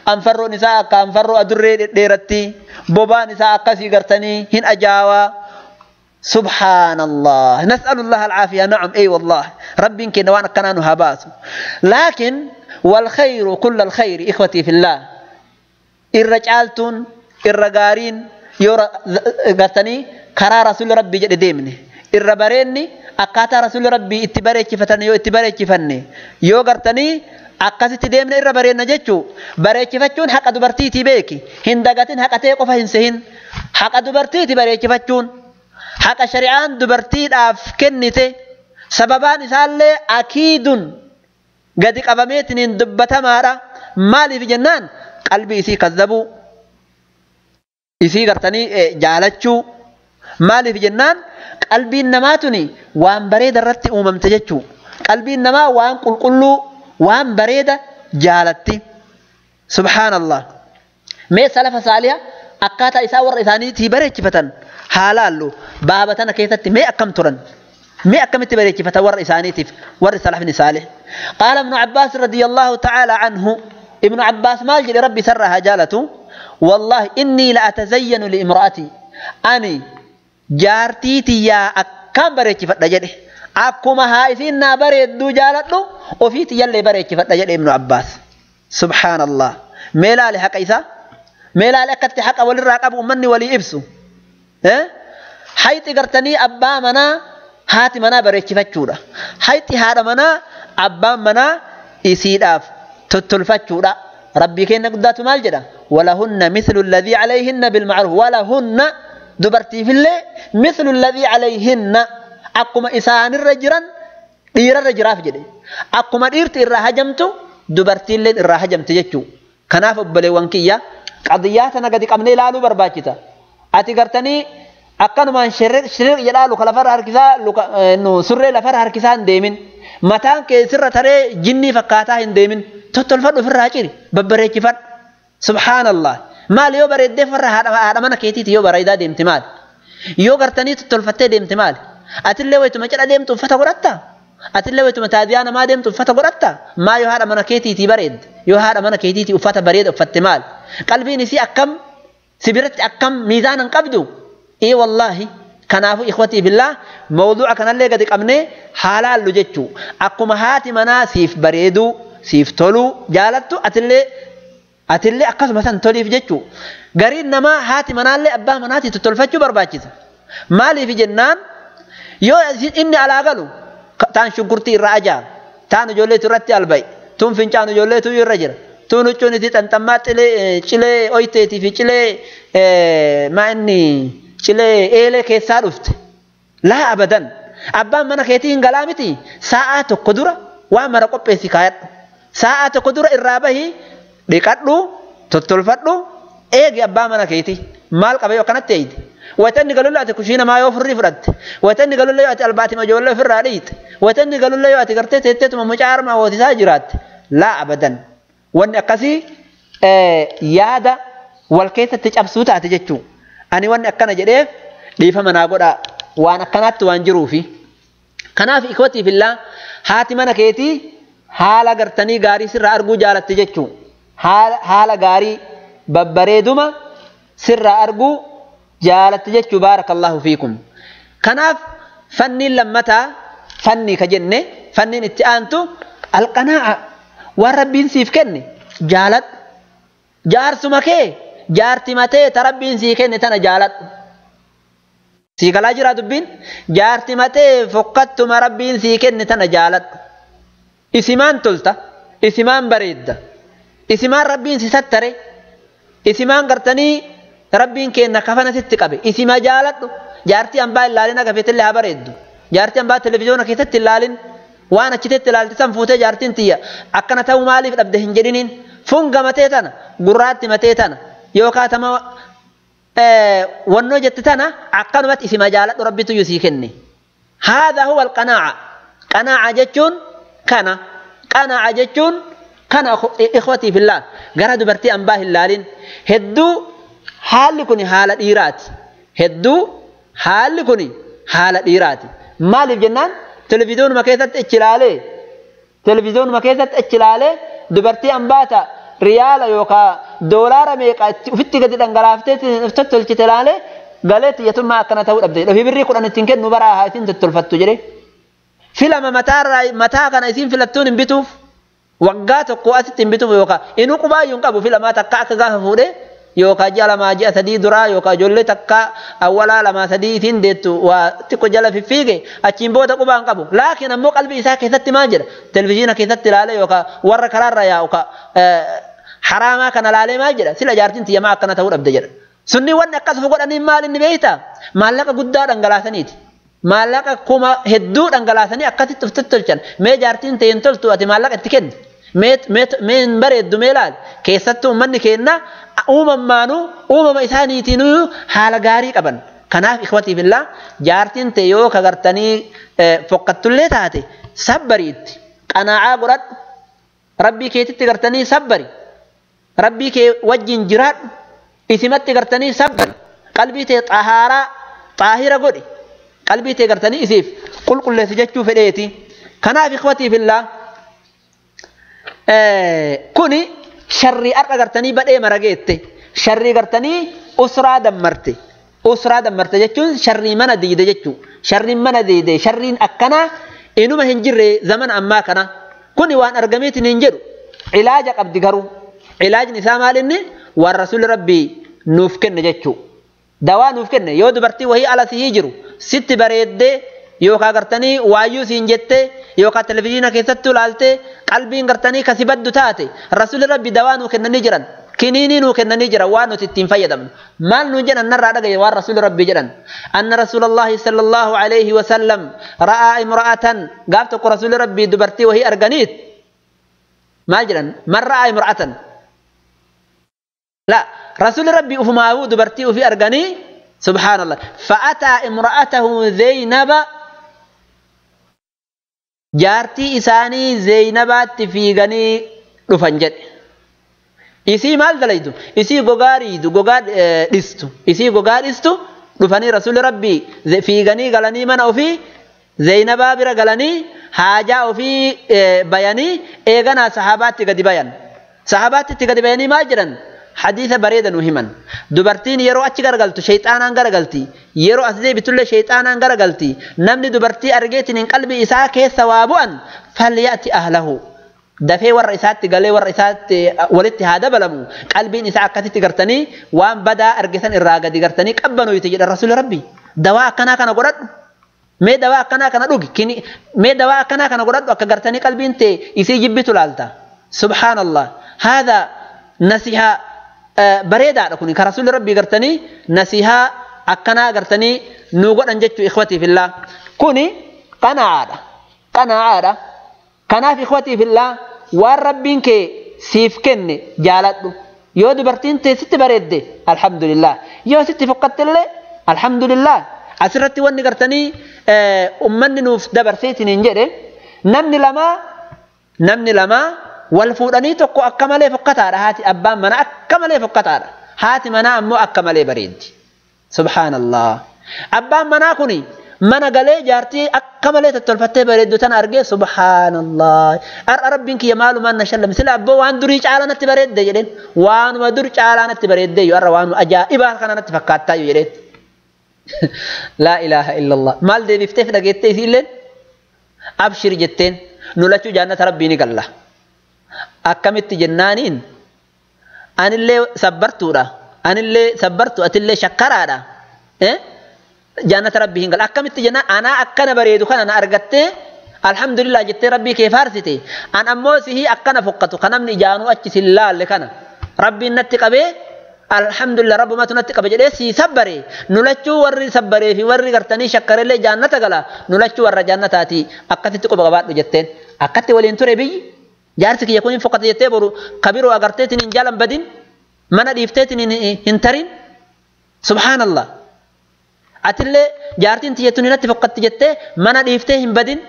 Anfarroon isaa akka anfarroo adurree dhedheeratti. Bobaan isaa akkasii gartanii hin ajaawaa. Subhaanallah. Nas'alullah alcaafiya. Nacam, ey wallah. Rabbiin keenya waan akkanaa nu haa baasu. Laakiin والخير كل الخير إخوتي في الله. إر جالتون إر غارين يور غرتني كرا رسول ربي جد ديمني. إر بريني أكاتا رسول ربي اتباريك فتني يو اتباريك فني يو غرتني أكاسي ديمني إر برينا جتشو بريك فتشون حق دبرتي تبيكي هندقتين حق تيقف هنسهن حق دبرتي تباريك فتشون حق شريعان دبرتي أفكنتي سببان إسالي أكيد قد قبميتنين دبتمارا مالي في جنان قلبي إسي كذبوا إسي قرتني جالتشو مالي في جنان قلبي نماتني وان بريد الرت أمم تجتشو قلبي نما وان قل قلو وان بريد جالتي. سبحان الله. مي سلف صالحة أكاتا إساور إثاني تبريد فتن حالالو بابتنا كيستي مي أكم ترن مي أكم تبريد فتن ور إثاني تف ور سلف صالح. قال ابن عباس رضي الله تعالى عنه، ابن عباس مال ربي سرها جالته، والله إني لأتزين لامرأتي أني جارتي تيا أكم بريد فتن أكما هايسين بريد دو جالته وفي تيا اللي بريد فتن ابن عباس. سبحان الله. ميلا لحق إيسا ميلا لحق حق وللراقب أمني ولي إبسو حيث قرتني أبا منا هاتي منا بريد فتشورا حيث هذا منا أبا منا إسيداف تتلفتشورا. ربي كينا قدات مال جدا ولهن مثل الذي عليهن بالمعروف ولهن دبرتي في الله مثل الذي عليهن أقوم إسان الرجران دير الرجراف جدي أقوم ديرت الرهجمتو دبرتي اللي الرهجمت جتشو كناف بلي وانكية قضياتنا قد قمني لالو برباكتا أتي قرتني أكنوا ما شرير شرير يلالو خلفر هركسا إنه سر لفر هركسا ديمن متان كسر ترى جني فكاتا هنديمن تتلفت في الراجل ببريك فر. سبحان الله. ما ليو بريد فر هذا ما نكيتي تيو بريدا ديم تمال يو قرتني تتلفت ديم تمال أتلي ويتم جل ديم تفتا قرتا أتلي ويتم تاديانا ما ديم تفتا قرتا ما يو هذا ما نكيتي تي بريد يو هذا ما نكيتي تي أفتا بريد أفت مال قلبي نسي أكم سبرت أكم ميزان قبدو. إيه والله. كنافو إخوتي بالله موضوع كان اللي قد قمني حلال لجتشو أقوم هاتي منا سيف بريدو سيف تولو جالتو أتلي أقص مثلا تولي في جتشو قرين نما هاتي منا اللي أباه مناتي تتلفتشو برباكيزة مالي في جنان يو إني على أقلو تان شكرتي الرأجا تان جوليتو رتي البي تون فنشانو جوليتو يرجر تون وچوني تي تنتمات چلي أويتي في چلي ما إني چلي إيلي كيسا رفت لا أبدا أبا من خيتين قلامتي ساعة قدرة وامر قبسي كايت ساعة قدرة الرابه ديكاتلو تتلفتلو إيجي أبا من خيتي مال قبيو كانت تيد وتني قالوا له أتكشينا ما يوفر فرد وتني قالوا له أتي الباتي ما جوا في الراليت وتني قالوا له أتي قرتي تيت ما مش عارف ما هو تساجرات لا أبدا وأن أقصي يادا والكيسة تجأب سوتا تجتشو أني وأن أكنا جريف ليفهم أنا أقول وأنا كنت وأنجرو في كنا في إخوتي في الله هاتي منا كيتي حالة قرتني غاري سر أرجو جالت تجتشو حالة غاري ببريدما سر أرجو جالت تجتشو بارك الله فيكم. كناف فني لمتا فني كجنة فني نتأنتو القناعة والربين سيف كني جالت جار سمكه جارتي متى تربين سيكن تنا جالت سيكلا جرا دبين جارتي متى فقدت مربين سيكن تنا جالت اسمان تلتا اسمان بريد اسمان ربين سيستري اسمان قرتني ربين كأن كفنا ست قبي اسما جالت جارتي أنبا اللالين كفيت اللي بريد جارتي أنبا تلفزيون كيست اللالين وانا كتت اللالين تنفوت جارتين تيا أكنا تو مالي في أبده هنجرين فنجا متيتنا قرات متيتنا يوكا تما ونو جتتنا عقنمت اسم جالت ربي تيسيكني. هذا هو القناعة. قناعة جتون كنا قناعة جتون Kana ikhwatii fillah gara dubartii ambaa hin laalin. Hedduu haalli kun haala dhiiraati. Hedduu haalli kun haala dhiiraati. Maaliif jennaan televiziyoonuma keessatti achi ilaalee televiziyoonuma keessatti achi ilaalee dubartii ambaata riyaala yookaan doolaara meeqa ofitti gadi dhangalaaftee tottolchite ilaalee galee xiyyatummaa akkana ta'uu dhabde. Dhofii birrii 10 ittiin kennu baraa haa isin tottolfattu jedhee. Filama mataa kana isin filattuun hin bituuf waggaa tokko asitti hin bituuf yookaan inuu qubaayyuu hin qabu filamaa takka akka gaafa fuudhee yookaan ji'a 2 ji'a 3 duraa yookaan ijoollee takka awwalaa 2 3 isin deettu waa xiqqoo jala fiffiige achiin booda qubaa hin qabu. Laakiin ammoo qalbii isaa keessatti maal jedha televizyiina keessatti ilaalee yookaan warra karaarra yaa'u haraamaa kana ilaalee maal jedha sila jaartiin tiyyamaa akkana ta'uu dhabde jedha. Sunni wanni akkasuma godhaniin maal inni beektaa? Maallaqa guddaa dhangalaasaniiti. Maallaqa kuma hedduu dhangalaasanii akkasitti of tottolchan. Mee jaartiin ta'e hin toltu ati maallaqa itti kenni. Mee hin bareeddu mee laal. Keessattuu uummanni keenya uumamaanuu uumama isaaniitiinuu haala gaarii qaban. Kanaaf ikhwatii fillah jaartiin ta'e yoo kagartanii fokkatullee taate sabbariitti qanaa'aa godhadhu. Rabbii keetitti gartanii sabbari. Rabbii kee wajjin jiraadhu. Isimatti gartanii sabbari. Qalbii ta'e xahaaraa xaahira godhi. Qalbii ta'e gartanii isiif qulqulleessi jechuu fedheeti. Kanaaf ikhwatii fillah kuni sharrii har'a gartanii badhee marageette. Sharrii gartanii usraa dammarte. Usraa dammarte jechuun sharrii mana diide jechuu. Sharriin mana diide sharriin akkanaa inuma hin jirre zamana ammaa kana. Kuni waan argameetiin hin jedhu. Ilaaja qabdi garuu. Ilaajni isaa maal inni? Waan rasuulli rabbii nuuf kenne jechuu. Dawaa nuuf kenne yoo dubartii wahii ala sihii jiru sitti bareeddee yookaan gartanii waayyuu siin jettee yookaan televizyiina keessatti ilaaltee qalbiin gartanii kasi baddu taate rasuulli rabbi dawaa nuu kennanii jiran kiniinii nuu kennanii jiran waan nuti ittiin fayyadamnu. Maal nuun jedhan narraa dhagaye waan rasuulli rabbi jedhan. Anna rasuulallahi sallallahu alayhi wa sallam ra'aa imra'atan gaaf tokko rasuulli rabbii dubartii wahii arganiit maal jedhan man ra'aa imra'atan. لا رسول ربي أفماه دبرتي في أرغني سبحان الله فأتى امرأته زينب جارتي إساني زينبات في غني رفنجد إسي مال دليدو إسي غوغاريدو غوغار ديستو إسي غوغار ديستو رفني رسول ربي في غني غلني من أوفي زينب بر غلني حاجة أوفي بياني إيغنا صحابات قد بيان صحابات قد بياني ما جرن حديث بريدا وهما دبرتين يرو أتش غرغلتو شيطانا غرغلتي يرو أسدي بتول شيطانا غرغلتي نمني دبرتي أرجيتن إن قلبي إساك ثوابا فليأتي أهله دفي ور إسات قالي ور إسات ولدت هذا بلمو قلبي إساك كتت غرتني وان بدا أرجيتن الراجع دي غرتني قبنو يتجد الرسول ربي دواء كنا كنا قرد مي دواء كنا كنا روج كني مي دواء كنا كنا قرد وكغرتني قلبي أنت إسي جبتو لالتا سبحان الله هذا نصيحة bareedaadha kun ka rasuulli rabbii gartanii nasihaa akkanaa gartanii nuu godhan jechuu ikhwatii fillah kuni qanaa'aadha qanaa'aadha kanaaf ikhwatii fillah waan rabbiin kee siif kenne jaaladhu yoo dubartiin tee sitti bareedde alhamdulillah yoo sitti foqqattellee alhamdulillah asirratti wanni gartanii ummanni nuuf dabarseetiin hin jedhe namni lamaa wal fuudhanii tokko akka malee fokkataadha haati abbaan manaa akka malee fokkataadha haati manaa ammoo akka malee bareeddi subhaanallah abbaan manaa kuni mana galee jaartii akka malee tottolfattee bareeddu tana argee subhaanallah har'a rabbiin kiyya maalumaan na shallame sila abboo waan durii caalaa natti bareedde jedheen waanuma dur caalaa natti bareedde yoo har'a waanuma ajaa'ibaa kana natti fakkaattaa yoo jedheen laa ilaaha illallah maal deebifteef dhageettee isiilleen abshir jetteen nu lachuu jaannata rabbii ni galla. Akkamitti jennaaniin anillee sabbartuudha anillee sabbartu atillee shakkaraadha jaannata rabbii hin galu akkamitti jennaan anaa akkana bareedu kana na argattee alhamdulillah jettee rabbii kee faarsite an ammoo sihii akkana fokkatu kan namni ijaanuu achi sin laalle kana rabbiin natti qabee alhamdulillah rabbumatu natti qabe jedhee sii sabbare nu lachuu warri sabbaree fi warri gartanii shakkarellee jaannata gala nu lachuu warra jaannataati akkasitti quba qabaadhu jetteen akkatti waliin ture biyyi jaarsi kiyya kun hin fokkate jettee boru kabiroo agarteetiin hin jaalan badin mana dhiifteetiin hin tarin subhaanallah atillee jaartiin tiyyattuun natti fokkatti jettee mana dhiiftee hin badin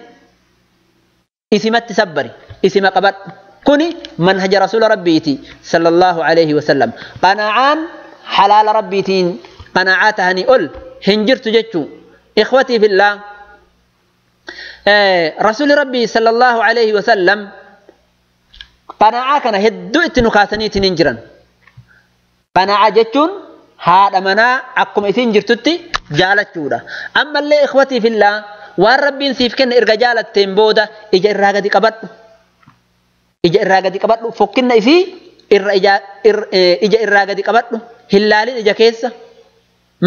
isimatti sabbari isima qabadhu Kuni manhaja rasuula rabbiiti sallallahu alayhi wasallam. Qanaacaan halaala rabbiitiin qanaacaa tahanii ol hin jirtu jechuu. Ikhwatii fillah, rasuuli rabbii sallallahu alayhi wasallam qanaacaa kana hedduu itti nu kaasaniitiin hin jiran. Qanaacaa jechuun haadha manaa akkuma isin jirtutti jaalachuudha. Ammallee ikhwatii fillah, waan rabbiin siif kenne erga jaalatteen booda ija irraa gadi qabadhu. Ija irraa gadi qabadhu, fokkinna isii irra ija irraa gadi qabadhu, hin laalin ija keessa.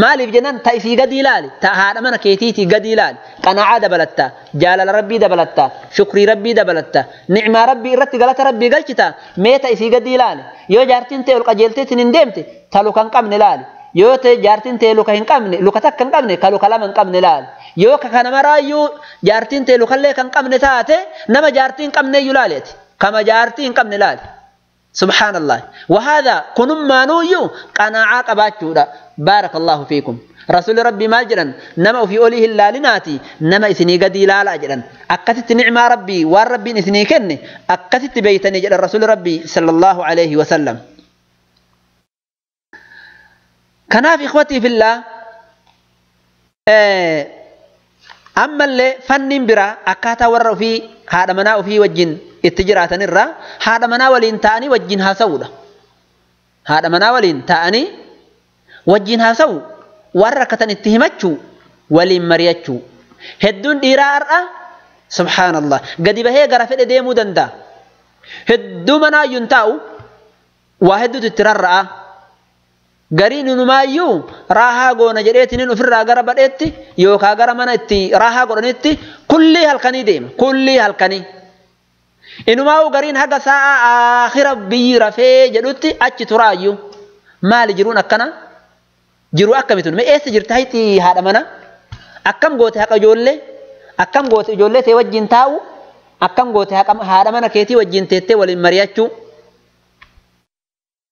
Maaliif jennaan ta isii gadi ilaali, ta haadha mana keetiitii gadi ilaali. Qanaacaa dabalatta, jaalala rabbii dabalatta, shukrii rabbii dabalatta, nicmaa rabbii irratti galata rabbii galchita. Mee ta isii gadi ilaali. Yoo jaartiin ta'e ol qajeelteetiin hin deemte, ta luka hin qabne ilaali. Yoo ta'e jaartiin ta'e luka hin qabne, luka takka hin qabne, ka luka lama hin qabne ilaali. Yoo ka kana maraayyuu jaartiin ta'e lukallee kan qabne taate, nama jaartii hin qabne iyyuu ilaali ati. Kama jaartii hin qabne ilaali. Subhaanallah. Wahaadha kunummaanuu qanaacaa qabaachuudha. Baarakallahu fiikum. Rasuulli rabbii maal jedhan? Nama ofii olii hin laalinaati, nama isinii gadi ilaalaa jedhan. Akkasitti nicmaa rabbii waan rabbiin isinii kenne akkasitti beeytanii jedhan rasuulli rabbii sallallahu alayhi wasallam. Kanaaf ikhwatii fillah, ammallee fanniin biraa akkaataa warra ofii haadha manaa ofii wajjin itti jiraatanirraa haadha manaa waliin ta'anii wajjin haasa'uudha. Haadha manaa waliin ta'anii wajjin haasa'u, waan rakkatan itti himachuu, waliin mari'achuu. Hedduun dhiiraa har'a subhaanallah gadi bahee gara fedhe deemuu danda'a. Hedduu manaayyuu hin taa'u, waa hedduutu itti rarra'a. Gariin inumaayyuu raahaa goona jedheetiniin ofirraa gara badheetti yookaan gara mana itti raahaa godhanitti kullii halkanii deema. Kullii halkanii. Inumaa'uu gariin haga sa'a aakhira biyyi rafee jedhutti achi turaayyuu. Maali jiruun akkana? Jiruu akkamitun? Mee eessa jirta hayti haadha mana? Akkam goote haqa ijoollee? Akkam goote ijoollee tee wajjin taa'u? Akkam goote haadha mana keetii wajjin teettee waliin mari'achuu?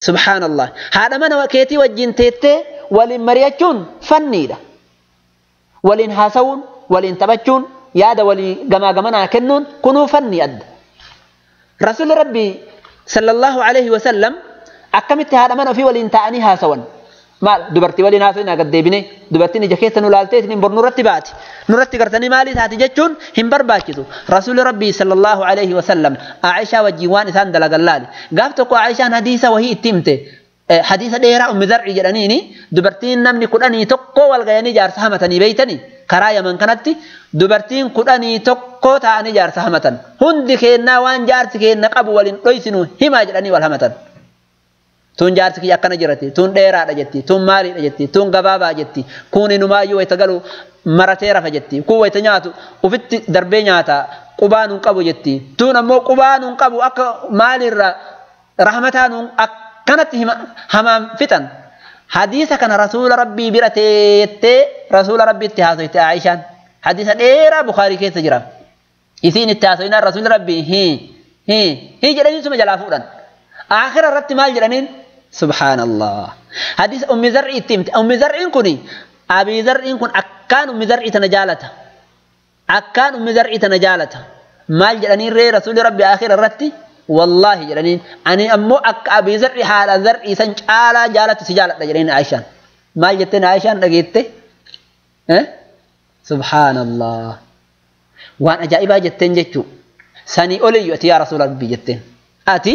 Subhaanallah. Haadha mana keetii wajjin teettee waliin mari'achuun fanniidha. Waliin haasa'uun, waliin taphachuun, yaada walii gamaa gamanaa kennuun kunuu fannii adda. Rasuulli rabbii sallallahu alayhi wasallam akkamitti haadha mana ofii waliin taa'anii haasawan? Maal dubartii waliin haasawin gad deebine, dubartiin ija keessa nu laaltee isin bor nurratti baati. Nurratti gartanii maalii taati jechuun hin barbaachisu. Rasuulli rabbii sallallahu alayhi wasallam Aishaa wajjin waan isaan dalagan laali. Gaaf tokko Aishaan hadiisa wahii itti himte. Hadiisa dheeraa Ummi Zar'i jedhaniini dubartiin namni 11 wal gayanii jaarsa hamatanii beeytanii karaa Yaman kanatti dubartiin 11 ta'anii jaarsa hamatan. Hundi keennaa waan jaarsi keenna qabu waliin dhoysinu himaa jedhanii wal hamatan. Tun jaarsi kiyya akkana jirati, tun dheeraadha jetti, tun maaliidha jetti, tun gabaabaa jetti, kun inumaayyuu wayita galu maratee rafa jetti, kun wayita nyaatu ufitti darbee nyaata qubaa nun qabu jetti, tun ammoo qubaa nun qabu akka maalirra rahmataa nun akkanatti hamaan fixan. Hadiisa kana rasuula rabbii bira teettee rasuula rabbiitti haasoyte Aishaan. Hadiisa dheeraa Bukaarii keessa jira. Isiin itti haasoynaan rasuulli rabbii hii hii hii jedhanii suma jalaa fuudhan. Aakhira irratti maal jedhaniin? Subhaanallah. Hadiisa Ummi Zar'i itti himte. Ummi Zar'iin kuni Abii Zar'iin kun akkaan Ummi Zar'ii tana jaalata. Akkaan Ummi Zar'ii tana jaalata. Maal jedhaniin ree rasuulli rabbi aakhira irratti? Wallaahi jedhaniin ani ammoo akka Abii Zar'i haadha Zar'ii san caalaa jaalatu si jaaladha jedhaniin Aishaan. Maal jetteen Aishaan dhageette? Subhaanallah. Waan ajaa'ibaa jetteen jechuu. Sanii oliyyu ati yaa rasuula rabbii jetteen. Ati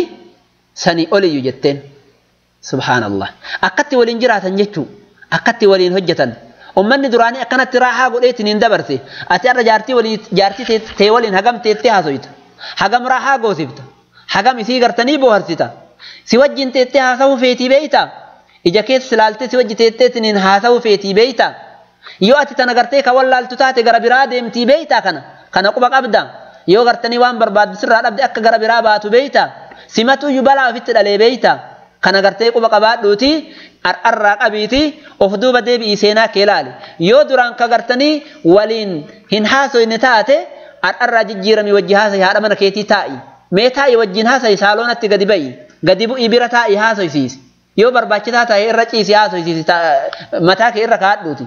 sanii oliyyu jetteen. Subhaanallah. Akkatti waliin jiraatan jechuu. Akkatti waliin hojjetan. Ummanni duraanii akkanatti raahaa godheetiin hin dabarse. Ati har'a jaartii walii jaartii tee waliin hagam teettee haasoyta. Hagam raahaa goosifta. Hagam isii gartanii booharsita. Si wajjin teettee haasawuu feetii beeyta. Ija keessa ilaaltee si wajji teetteetiin haasawuu feetii beeyta. Yoo ati tana gartee ka wallaaltu taate gara biraa deemtii beeyta kana. Kana quba qabda. Yoo gartanii waan barbaaddu sirraa dhabde akka gara biraa baatu beeyta. Simatuyyuu balaa ofitti dhalee beeyta. Kana gartee quba qabaadhuuti har'arraa qabiiti of duuba deebi'ii seenaa kee ilaali. Yoo duraan ka gartanii waliin hin haasoyne taate har'arraa jijjiiramii wajji haasayi haadha mana keetii taa'i. Mee taa'i wajjin haasayi saaloonatti gadi ba'i. Gadi bu'ii bira taa'i haasoysiisi. Yoo barbaachisaa ta'e irra ciisi haasoysiisi mataa kee irra kaadhuuti.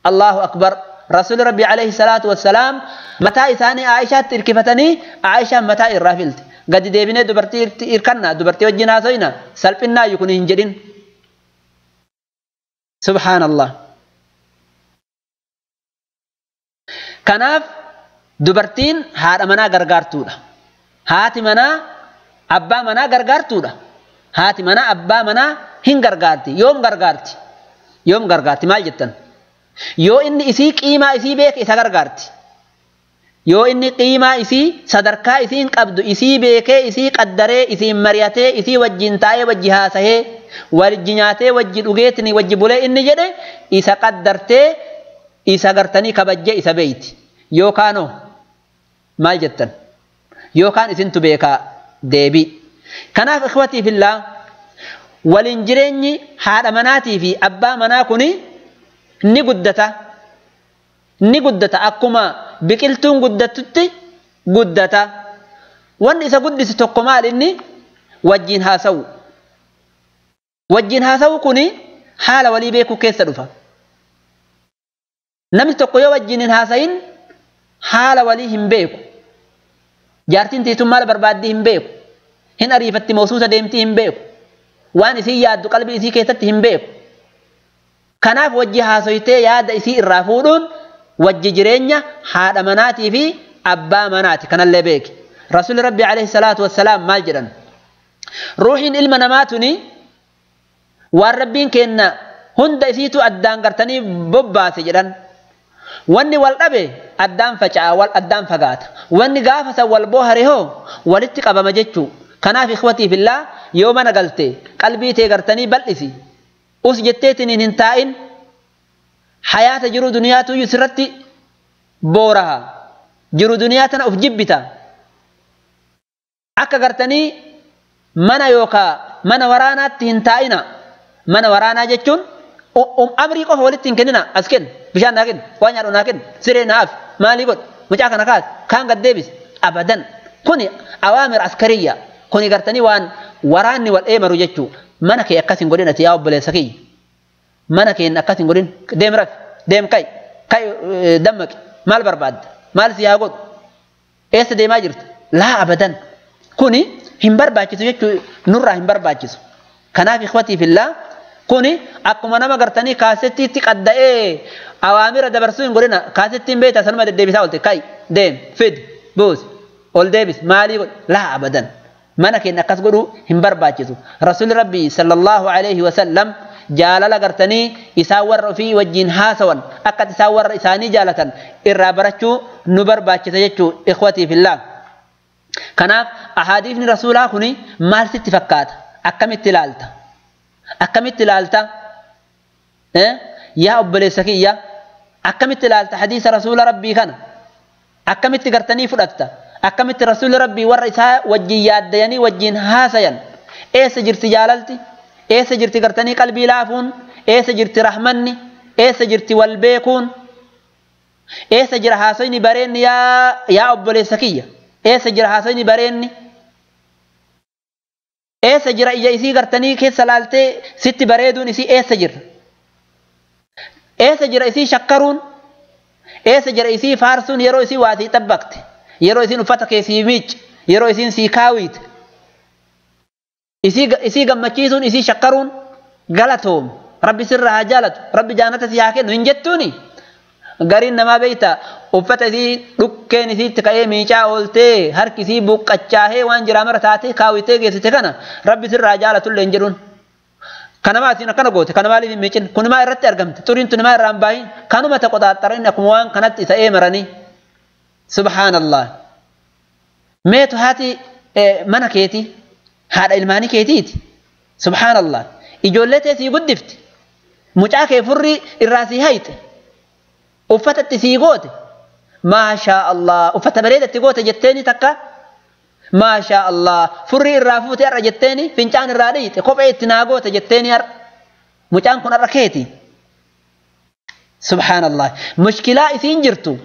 Allahu akbar. Rasuulli Rabbi alayhi salaatu wassalaam mataa isaanii Aishaatti hirkifatanii Aishaan mataa irraa filte. Gadi deebinee dubartii irkanna dubartii wajjin haasoyna salphinnaayu kun hin jedhin. Subhaanallah. Kanaaf dubartiin haadha manaa gargaartuudha. Haati manaa abbaa manaa gargaartuudha. Haati manaa abbaa manaa hin gargaarti. Yoom gargaarti? Yoom gargaarti maal jettan? Yoo inni isii qiimaa isii beeke isa gargaarti. Yoo inni qiimaa isii sadarkaa isiin qabdu isii beekee isii qaddaree isiin mari'atee isii wajjin taa'ee wajji haasahee wajji nyaatee wajji dhugeetini wajji bulee inni jedhe isa qaddartee isa gartanii kabajjee isa beeyti. Yookaanoo maal jettan? Yookaan isintu beekaa deebii. Kanaaf ikhwatii fillaa waliin jireenyi haadha manaatii fi abbaa manaa kuni ni guddata. Ni guddata akkuma biqiltuun guddattutti guddata. Wanni isa guddisu tokko maal inni wajjin haasa'u. Wajjin haasa'u kuni haala walii beekuu keessa dhufa. Namni tokko yoo wajjin hin haasa'in haala walii hin beeku. Jaartiin teessummaa maal barbaaddii hin beeku. Hin ariifatti moosuusa deemtii hin beeku. Waan isii yaaddu qalbii isii keessatti hin beeku. Kanaaf wajji haasoytee yaada isii irraa fuudhuun wajji jireenya haadha manaatii fi abbaa manaati kanallee beeki. Rasuulli Rabbi alayhi salaatu wassalaam maal jedhan? Ruuxiin ilma namaa tuni waan Rabbiin kenna hunda isiitu addaan gartanii bobbaase jedhan. Wanni wal dhabe addaan faca'a wal addaan fagaata. Wanni gaafa san wal boohare hoo walitti qabama jechuu. Kanaaf ikhwatii fillaa yoo mana galte qalbii tee gartanii bal'isi. Us jetteetiin hin taa'in hayaata jiru duniyaatu iyyuu sirratti booraha. Jiru duniyaa tana of jibbita. Akka gartanii mana yookaa mana waraanaatti hin taa'ina. Mana waraanaa jechuun amrii qofa walitti hin kennina. As kenni, bishaan naa kenni, waan nyaadhu naa kenni, siree naa hafi, maalii godhi, mucaa kana kaasi, kaan gad deebisi. Abadan. Kuni awaamir askariyya. Kuni gartanii waan waraanni wal eemaru jechuu. Mana kee akkas hin godhin ati yaa obboleessa kiyya. Mana kee akkas hin godhin deem rafi, deem ka'i, ka'i dammaqi, maal barbaadda, maal si haa godhu, eessa deemaa jirta? Laa abadan. Kuni hin barbaachisu jechuu nurraa hin barbaachisu. Kanaaf ikhwatii fillaa kuni akkuma nama gartanii kaasettiitti qadda'ee awaamira dabarsuu hin godhina. Kaasettiin beektaa sanuma deddeebisaa oolte ka'i, deem, fidi, buusi, ol deebisi, maalii godhi? Laa abadan. Mana keenya akkas godhuu hin barbaachisu. Rasuulli Rabbii sallallahu alaihi wasallam jaalala gartanii isaan warra ofii wajjin haasawan akka isaan warra isaanii jaalatan irraa barachuu nu barbaachisa jechuu ikhwatii fillaa. Kanaaf ahaadiifni rasuulaa kuni maal sitti fakkaata? Akkamitti ilaalta? Akkamitti ilaalta? Yaa obboleessa kiyya akkamitti ilaalta hadiisa rasuula Rabbii kana? Akkamitti gartanii fudhatta? Akkamitti rasuulli Rabbii warra isaa wajjin yaaddayanii wajjin haasayan? Eessa jirti jaalalti? Eessa jirti gartanii qalbii laafuun? Eessa jirti rahmanni? Eessa jirti wal beekuun? Eessa jira haasoyni bareenni yaa obboleessa kiyya? Eessa jira haasoyni bareenni? Eessa jira ija isii gartanii keessa laaltee sitti bareeduun isii eessa jira? Eessa jira isii shakkaruun? Eessa jira isii faarsuun yeroo isii waa sii xabbaqte? Yeroo isiin uffata kee sii miicce, yeroo isiin sii kaawwiite, isii gammachiisuun, isii shakkaruun galatoom. Rabbi sirra haa jaalatu, Rabbi jaanata si haa kennu hin jettuuni. Gariin namaa beekta uffata isii dhukkeen isiitti ka'ee miicaa ooltee harki isii buqqachaahee waan jiraa mara taatee kaawwitee geessite kana Rabbi sirra haa jaalatullee hin jedhuun. Kanamaa asiin akkana goote, kana maaliif hin miicin? Kunimaa irratti argamte, xuriin tunimaa irraa hin baahin, kanuma ta qoxaaxxaran akkuma waan kanatti isa eemaranii. Subhaanallah. Meetu haati mana keetii, haadha ilmaanii keetiiti. Subhaanallah. Ijoollee tee sii guddifti. Mucaa kee furrii irraa sii hayxe. Uffata itti sii goote. Maashaa Allah. Uffata bareeda itti goote jetteeni takka. Maashaa Allah. Furrii irraa fuute har'a jetteeni fincaan irraa dhiite. Kophee itti naa goote jetteeni har'a. Mucaan kun har'a keeti. Subhaanallah. Mushkilaa isiin jirtu.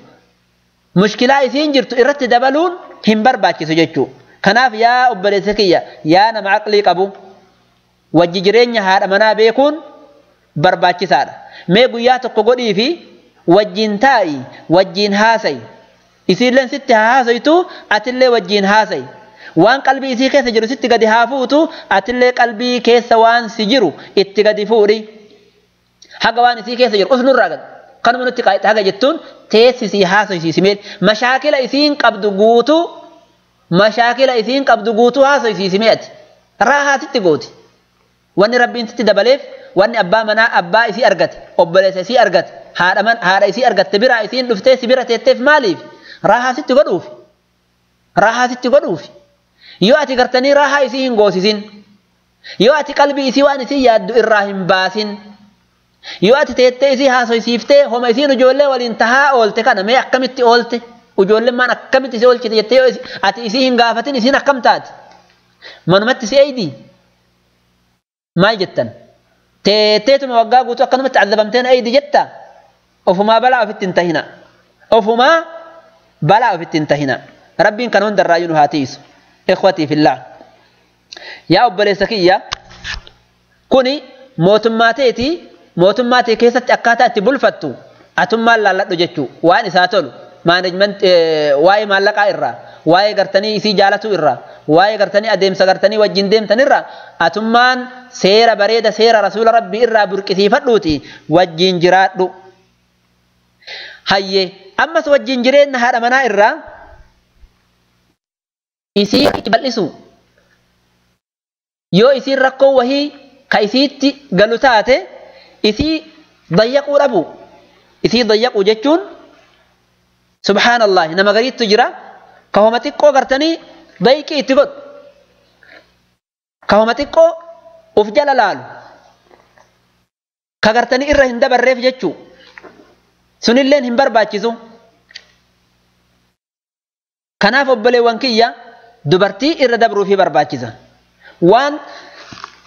Mushkilaa isiin jirtu irratti dabaluun hin barbaachisu jechuu. Kanaaf yaa obboleessa kiyya yaa nama aqlii qabu wajji jireenya haadha manaa beekuun barbaachisaadha. Mee guyyaa tokko godhii fi wajjin taa'i wajjin haasa'i. Isiilleen sitti haa haasa'itu atillee wajjin haasa'i. Waan qalbii isii keessa jiru sitti gadi haa fuutu, atillee qalbii keessa waan si jiru itti gadi fuudhi. Haga waan isii keessa jiru usnurraa gad. Kanuma nutti haga jettuun teessisii haasofsiisimee mashaakila isiin qabdu guutuu mashaakila isiin qabdu guutuu haasofsiisimee ati raahaa sitti gooti. Wanni rabbiin sitti dabaleef wanni abbaa manaa abbaa isii argate obboleessa isii argate haadha isii argatte biraa isiin dhuftee si bira teetteef maaliif raahaa sitti godhuuf raahaa sitti godhuuf. Yoo ati gartanii raahaa isii hin goosisin, yoo ati qalbii isii waan isii yaaddu irraa hin baasin, yoo ati teettee isii haasofsiiftee homa isiin ijoollee waliin tahaa oolte kana mee akkamitti oolte ijoolleen maan akkamitti isii oolchite jettee yoo ati isii hin gaafatin isiin akkam taati manumatti si eeydi maal jettan teetteetuma waggaa guutuu akkanumatti azabamteen eeydi jetta ofumaa balaa ofitti hin tahina ofumaa balaa ofitti hin tahina. Rabbiin kan hundarraayyuu nu haa tiisu. Ikhwatii fillah, yaa obboleessa kiyya, kuni mootummaa teetii mootummaa tee keessatti akkaataa itti bulfattu atummaan laalladhu jechuu waan isaa tolu maanejment waa'ee maallaqaa irraa waa'ee gartanii isii jaalatuu irraa waa'ee gartanii adeemsa gartanii wajjin deemtan irraa atummaan seera bareeda seera rasuula rabbii irraa burqisiifadhuuti wajjin jiraadhu. Hayyee ammas wajjin jireenya haadha manaa irraa isii bal'isu yoo isiin rakkoo wahii ka isiitti galu taate isii dayyaquu dhabu. Isii dayyaquu jechuun subhaanallah nama gariittu jira ka homa xiqqoo gartanii dayqii itti godhu ka homa xiqqoo uf jala laalu ka gartanii irra hin dabarreef jechuu sunilleen hin barbaachisu. Kanaaf obboleewwan kiyya dubartii irra dabruufii barbaachisa. Waan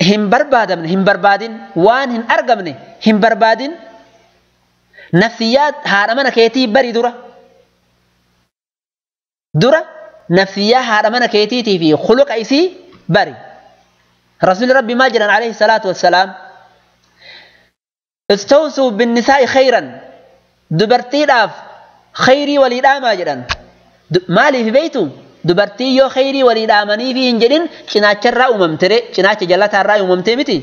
hin barbaadamne hin barbaadin, waan hin argamne hin barbaadin. Nafsiyyaa haadha mana keetii bari dura. Dura nafsiyyaa haadha mana keetiitii fi khuluqa isii bari. Rasuulli Rabbi maal jedhan alayhi salaatu wassalaam? Istawsuu binnisaa'i khayran, dubartiidhaaf khayrii walii dhaamaa jedhan. Maaliif beektu? Dubartii yoo khayrii walii dhaamanii fi hin jedhin cinaacharraa uumamte, cinaacha jallataarraa uumamte miti.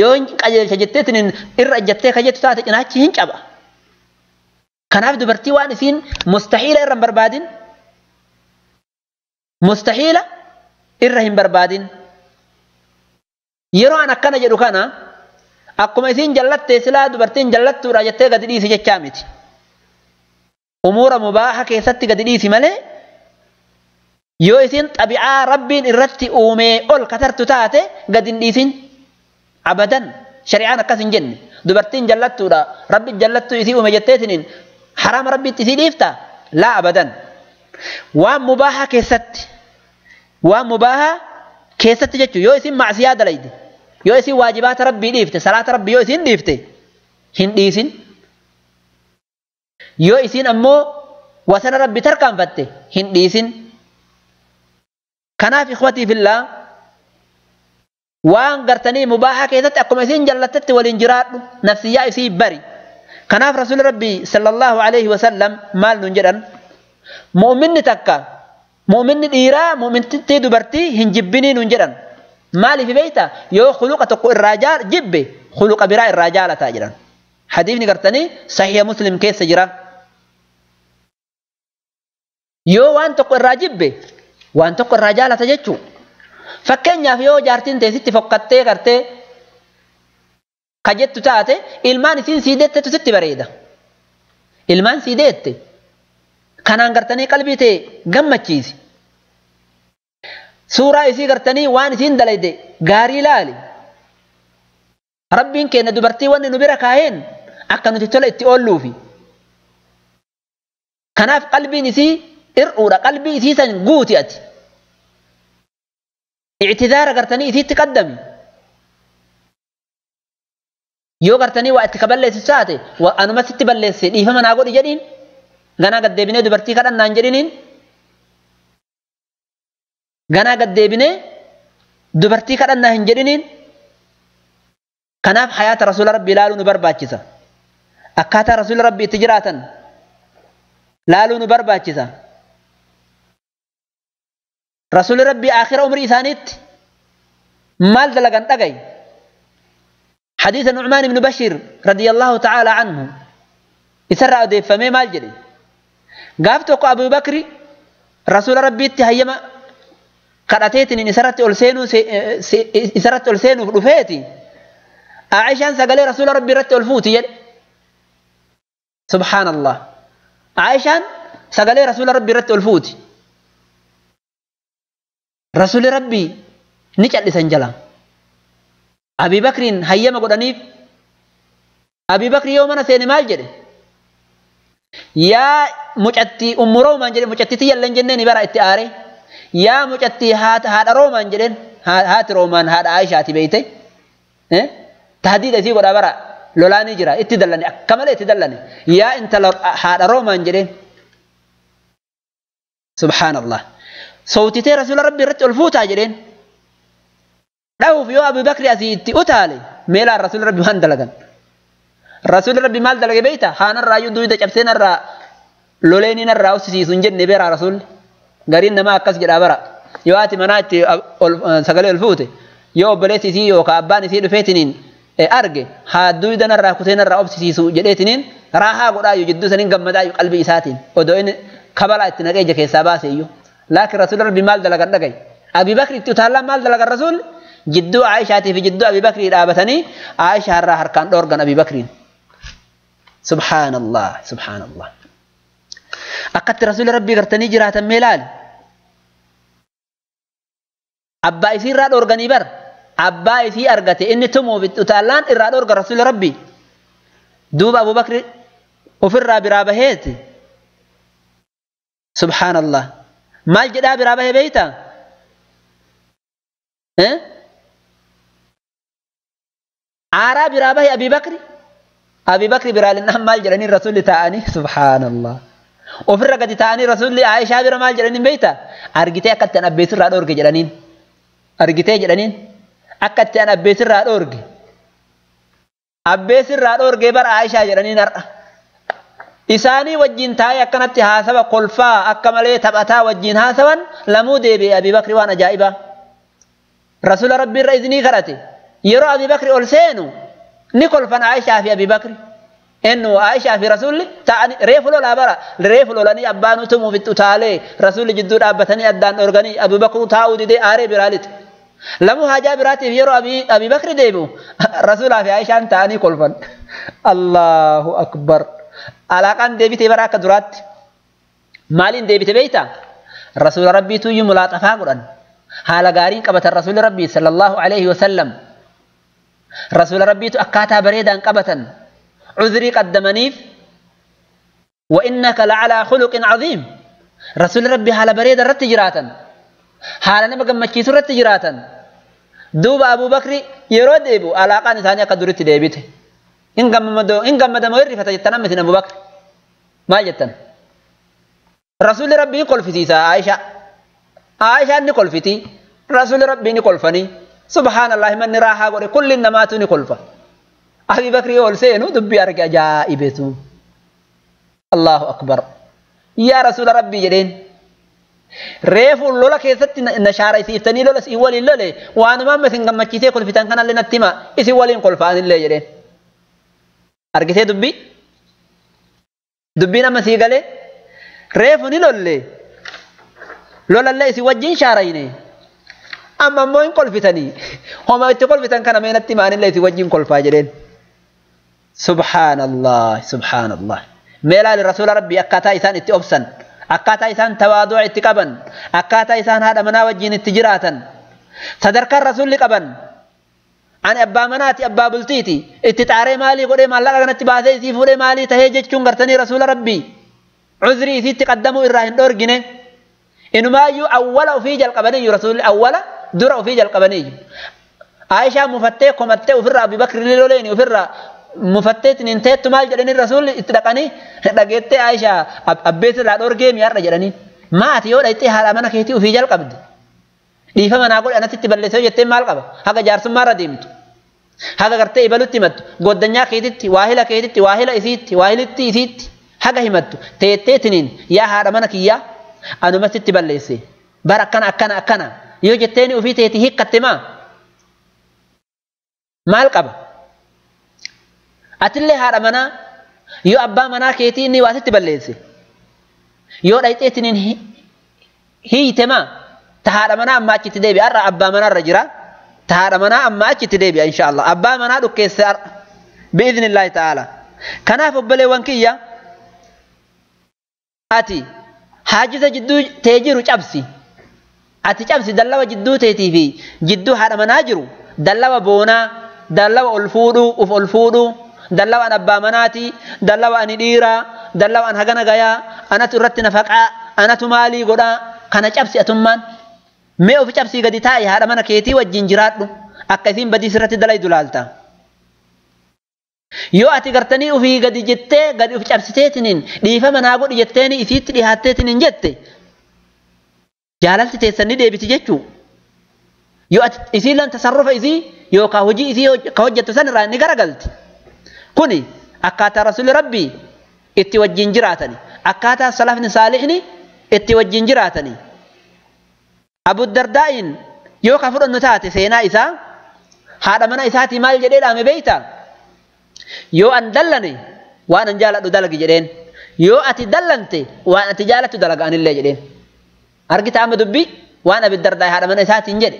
Yoo qajeelcha jetteetiin irra ejjattee kajettu taate cinaachi hin caba. Kanaaf dubartii waan isiin mustahiila irra hin barbaadin. Mustahiila irra hin barbaadin. Yeroo an akkana jedhu kana akkuma isiin jallattee silaa dubartiin jallattuudha jettee gadi dhiisi jechaa miti. Umuura mubaaha keessatti gadi dhiisi malee yoo isiin xabi'aa rabbiin irratti uumee ol katartu taate gadi hin dhiisin. Abadan shari'aan akkas hin jenne. Dubartiin jallattuudha rabbi jallattuu isii uume jetteetiniin haraama rabbiitti isii dhiifta laa abadan. Waan mubaaha keessatti waan mubaaha keessatti jechuun yoo isiin macsiyaa dalayde yoo isiin waajibaata rabbii dhiifte salaata rabbii yoo isiin dhiifte hin dhiisin. Yoo isiin ammoo wasana rabbi tarkaanfatte hin dhiisin. Kanaaf ikhwatii fillaa waan gartanii mubaahaa keessatti akkuma isiin jallattetti waliin jiraadhu nafsiyyaa isii bari. Kanaaf rasuulli rabbii sallallahu alaihi wasallam maal nuun jedhan? Mu'minni takka mu'minni dhiiraa mu'mintittii dubartii hin jibbinii nuun jedhan. Maaliif beektaa? Yoo khuluqa tokko irraa jibbe khuluqa biraa irraa jaalataa jedhan. Hadiifni gartanii sahiha Muslim keessa jira. Yoo waan tokko irraa jibbe waan tokko irraa jaalata jechuu. Fakkeenyaaf yoo jaartiin teessitti fokkattee gartee ka jettu taate ilmaan isiin sii deettetu sitti bareeda. Ilmaan sii deette kanaan gartanii qalbii tee gammachiisi. Suuraa isii gartanii waan isiin dalayde gaarii ilaali. Rabbiin keenya dubartii wanni nu bira kaaheen akka nuti tola itti oolluufi. Kanaaf qalbiin isii ir'uudha. Qalbii isii san guuti ati. Ictizaara gartanii isiitti qaddami. Yoo gartanii waa itti ka balleessitu taate anuma sitti balleesse dhiifama naa godhi jedhiin. Ganaa gaddeebinee dubartii kadhannaan jedhiniin. Ganaa gaddeebinee dubartii kadhannaa hin jedhiniin. Kanaaf hayaata rasuula rabbii ilaaluu nu barbaachisa. Akkaataa rasuula rabbii itti jiraatan laaluu nu barbaachisa. Rasuulli Rabbii aakhira umrii isaaniitti maal dalagan dhagayi. Hadiisa Nucmaan ibnu Bashiir radiyallahu ta'ala anhu isarraa odeeffamee maal jedhe? Gaaf tokko Abu Bakri Rasuula Rabbiitti hayyama kadhateetiin isarratti ol seenuu isarratti ol seenuuf dhufeeti. Aishaan sagalee Rasuula Rabbii irratti ol fuuti jedhe. Subhaanallah. Aishaan sagalee Rasuula Rabbii irratti ol fuuti. Rasuulli Rabbii ni callisan jala. Abi Bakriin hayyama godhaniif. Abi Bakri yoo mana seene maal jedhe? Yaa mucattii Ummu Roomaan jedhe, mucattii tiyya illee jennee ni bara itti aare. Yaa mucattii haadha Roomaan jedheen, haati Roomaan haadha Aishaati beeyte. Tahdiida isii godhaa bara lolaanii jira itti dallane akka malee itti dallane. Yaa intala haadha Roomaan jedheen. Subhaanallah. Sowtitee Rasuula Rabbii irratti ol fuutaa jedheen. Dhahuuf yoo Abu Bakri asii itti utaale meelaan Rasuula Rabbii waan dalagan. Rasuulli Rabbi maal dalage beeyta? Haanarraa iyyuu duyda cabseenarraa loleeninarraa ussisiisu hin jenne beeraa Rasuulli. Gariin namaa akkas jedhaa bara. Yoo haati manaa itti sagalee ol fuute yoo obboleessi isii yookaan abbaan isii dhufeetiniin arge haa duydanarraa kuteenarraa obsisiisu jedheetiniin raahaa godhaayyuu jidduu saniin gammadaayyuu qalbii isaatiin odoo inni kabalaa itti naqee ija keessaa baase iyyuu. Laakiin Rasuulli Rabbi maal dalagan dhagaye? Abi Bakri itti utaallaan maal dalagan Rasuulli? Jidduu Aishaatii fi jidduu Abi Bakrii dhaabatanii Aishaa irraa harkaan dhoorgan Abi Bakriin. Subhaanallah, subhaanallah. Akkatti Rasuulli Rabbii gartanii jiraatan mee ilaali. Abbaa isii irraa dhoorganii bar. Abbaa isii argate inni tumuuf itti utaallaan irraa dhoorgan Rasuulli Rabbii. Duuba Abu Bakri ofirraa biraa baheeti. Subhaanallah. Maal jedhaa biraa bahee beeyta? Aaraa biraa bahe Abi Bakri. Abi Bakri biraa linnaan maal jedhanii Rasuulli taa'anii? Subhaanallah. Ofirra gadi taa'anii Rasuulli Aishaa bira maal jedhaniin beeyta? Argitee akka itti an abbeessirraa dhoorge jedhaniin. Argitee jedhaniin. Akka itti an abbeessirraa dhoorge. Abbeessirraa dhoorgee bara Aishaa jedhaniin har'a. Isaanii wajjin taa'ee akkanatti haasawa kolfaa akka malee taphataa wajjin haasawan lamuu deebi'e Abi Bakri waan ajaa'ibaa. Rasuula Rabbii irra iznii kadhate. Yeroo Abi Bakri ol seenu ni kolfan Aishaa fi Abi Bakri. Innu Aishaa fi Rasuulli ta'anii reefu lolaa bara reefu lolanii abbaan utumuuf itti utaalee Rasuulli jidduu dhaabbatanii addaan dhorganii Abi Bakru taa'uu didee aaree biraa lixe. Lamuu haajaa biraatiif yeroo Abi Bakri deebi'u Rasuulaa fi Aishaan ta'anii kolfan. Allahu akbar. Alaaqaan deebitee bara akka duraatti. Maaliin deebite beeyta? Rasuula Rabbiitu iyyuu mulaaxafaa godhan. Haala gaariin qabatan Rasuulli Rabbii sallallahu alaihi wasallam. Rasuula Rabbiitu akkaataa bareedaan qabatan. Cudrii qaddamaniif. Wa innaka lacalaa khuluqin caziim. Rasuulli Rabbii haala bareeda irratti jiraatan. Haala nama gammachiisu irratti jiraatan. Duuba Abu Bakri yeroo deebi'u alaaqaan isaanii akka duritti deebite. In gammadamoo hirrifata jettan amma isin Abu Bakri. Maal jettan? Rasuulli Rabbii kolfisiisa Aishaa. Aishaan ni kolfiti. Rasuulli Rabbii ni kolfanii. Subhaanallah manni raahaa godhe kulli namaatu ni kolfa. Abi Bakri ol seenu dubbii arge ajaa'ibeetu. Allahu akbar. Yaa Rasuula Rabbii jedheen. Reefu lola keessatti na shaara isiiftanii lola isin waliin lole waanuma amma isin gammachiisee kolfitan kanallee natti hima isin waliin kolfaanillee jedheen. Argitee dubbii? Dubbiin amma sii galee reefu ni lolle lolallee isin wajjin shaarayne amma ammoo hin kolfitanii homa itti kolfitan kana mee natti himaanillee isin wajjin kolfaa jedheen. Subhaanallah, subhaanallah. Mee ilaali Rasuula Rabbii akkaataa isaan itti obsan, akkaataa isaan tawaadu'a itti qaban, akkaataa isaan haadha manaa wajjin itti jiraatan, sadarkaan Rasuulli qaban. Ani abbaa manaati abbaa bultiiti itti xaaree maalii godhee maallaqa kanatti baasee isii fuudhee maalii tahee jechuun gartanii Rasuula Rabbii cuzrii isiitti qaddamuu irraa hin dhoorgine. Inumaayyuu awwala ofii jalqabaniyyuu Rasuulli awwala dura ofii jalqabaniyyuu. Aishaa mufattee komattee ofirraa Abi Bakri loleeni ofirraa mufatteetiin hin teettu maal jedhanii Rasuulli itti dhaqanii dhageettee Aishaa abbeesirraa dhoorgee mi'aarra jedhanii. Maati yoo dhaqxee haadha mana keetii ofii jalqabde. Dhiifama naa godhe anatti itti balleessee jettee maal qaba? Haga jaarsummaarra deemtu. Haga gartee ibalutti himattu. Goddanyaa keetitti, waahila keetitti, waahila isiitti, waahilitti isiitti haga himattu. Teetteetiniin yaa haadha mana kiyyaa anumatti itti balleesse. Bara akkana akkana akkana yoo jetteeni ofii teeti hiikkatte maa maal qaba? Atillee haadha manaa yoo abbaa manaa keetii inni waa sitti balleesse yoo dhayxeetiniin hiite maa ta haadha manaa amma achitti deebi'a. Har'a abbaa manaarra jira. Ta haadha manaa amma achitti deebi'a inshaallah. Abbaa manaa dhukkeesse har'a bi'iznillaahi ta'ala. Kanaaf obboleewwan kiyya ati haajiza jidduu tee jiru cabsi. Ati cabsi dallawa jidduu teetii fi jidduu haadha manaa jiru dallawa boonaa, dallawa ol fuudhuu, uf ol fuudhuu, dallawa an abbaa manaati, dallawa ani dhiiraa, dallawa an hagana gayaa, anatu irratti nafaqaa, anatu maalii godhaa, kana cabsi atummaan. Mee ofi cabsii gadi taa'i haadha mana keetii wajjin jiraadhu akka isiin badii sirratti dalaydu laalta. Yoo ati gartanii ofii gadi jettee gadi of cabsiteetiniin dhiifama naa godhi jetteeni isiitti dhihaatteetiniin jette jaalalti teessan ni deebiti jechuu. Yoo ati isiin lan tasarrufa isii yookaan hojii isii ka hojjettu san irraa ni garagalti. Kuni akkaataa rasuulli rabbii itti wajjin jiraatani. Akkaataa salafni saalihni itti wajjin jiraatani. Abu Dardaa'iin yoo ka fudhannu taate seenaa isaa haadha mana isaatii maal jedhee dhaame beeyta? Yoo an dallane waan an jaaladhu dalagi jedheen. Yoo ati dallante waan ati jaalattu dalaga anillee jedheen. Argita amma dubbii waan Abu Dardaa'i haadha mana isaatiin jedhe.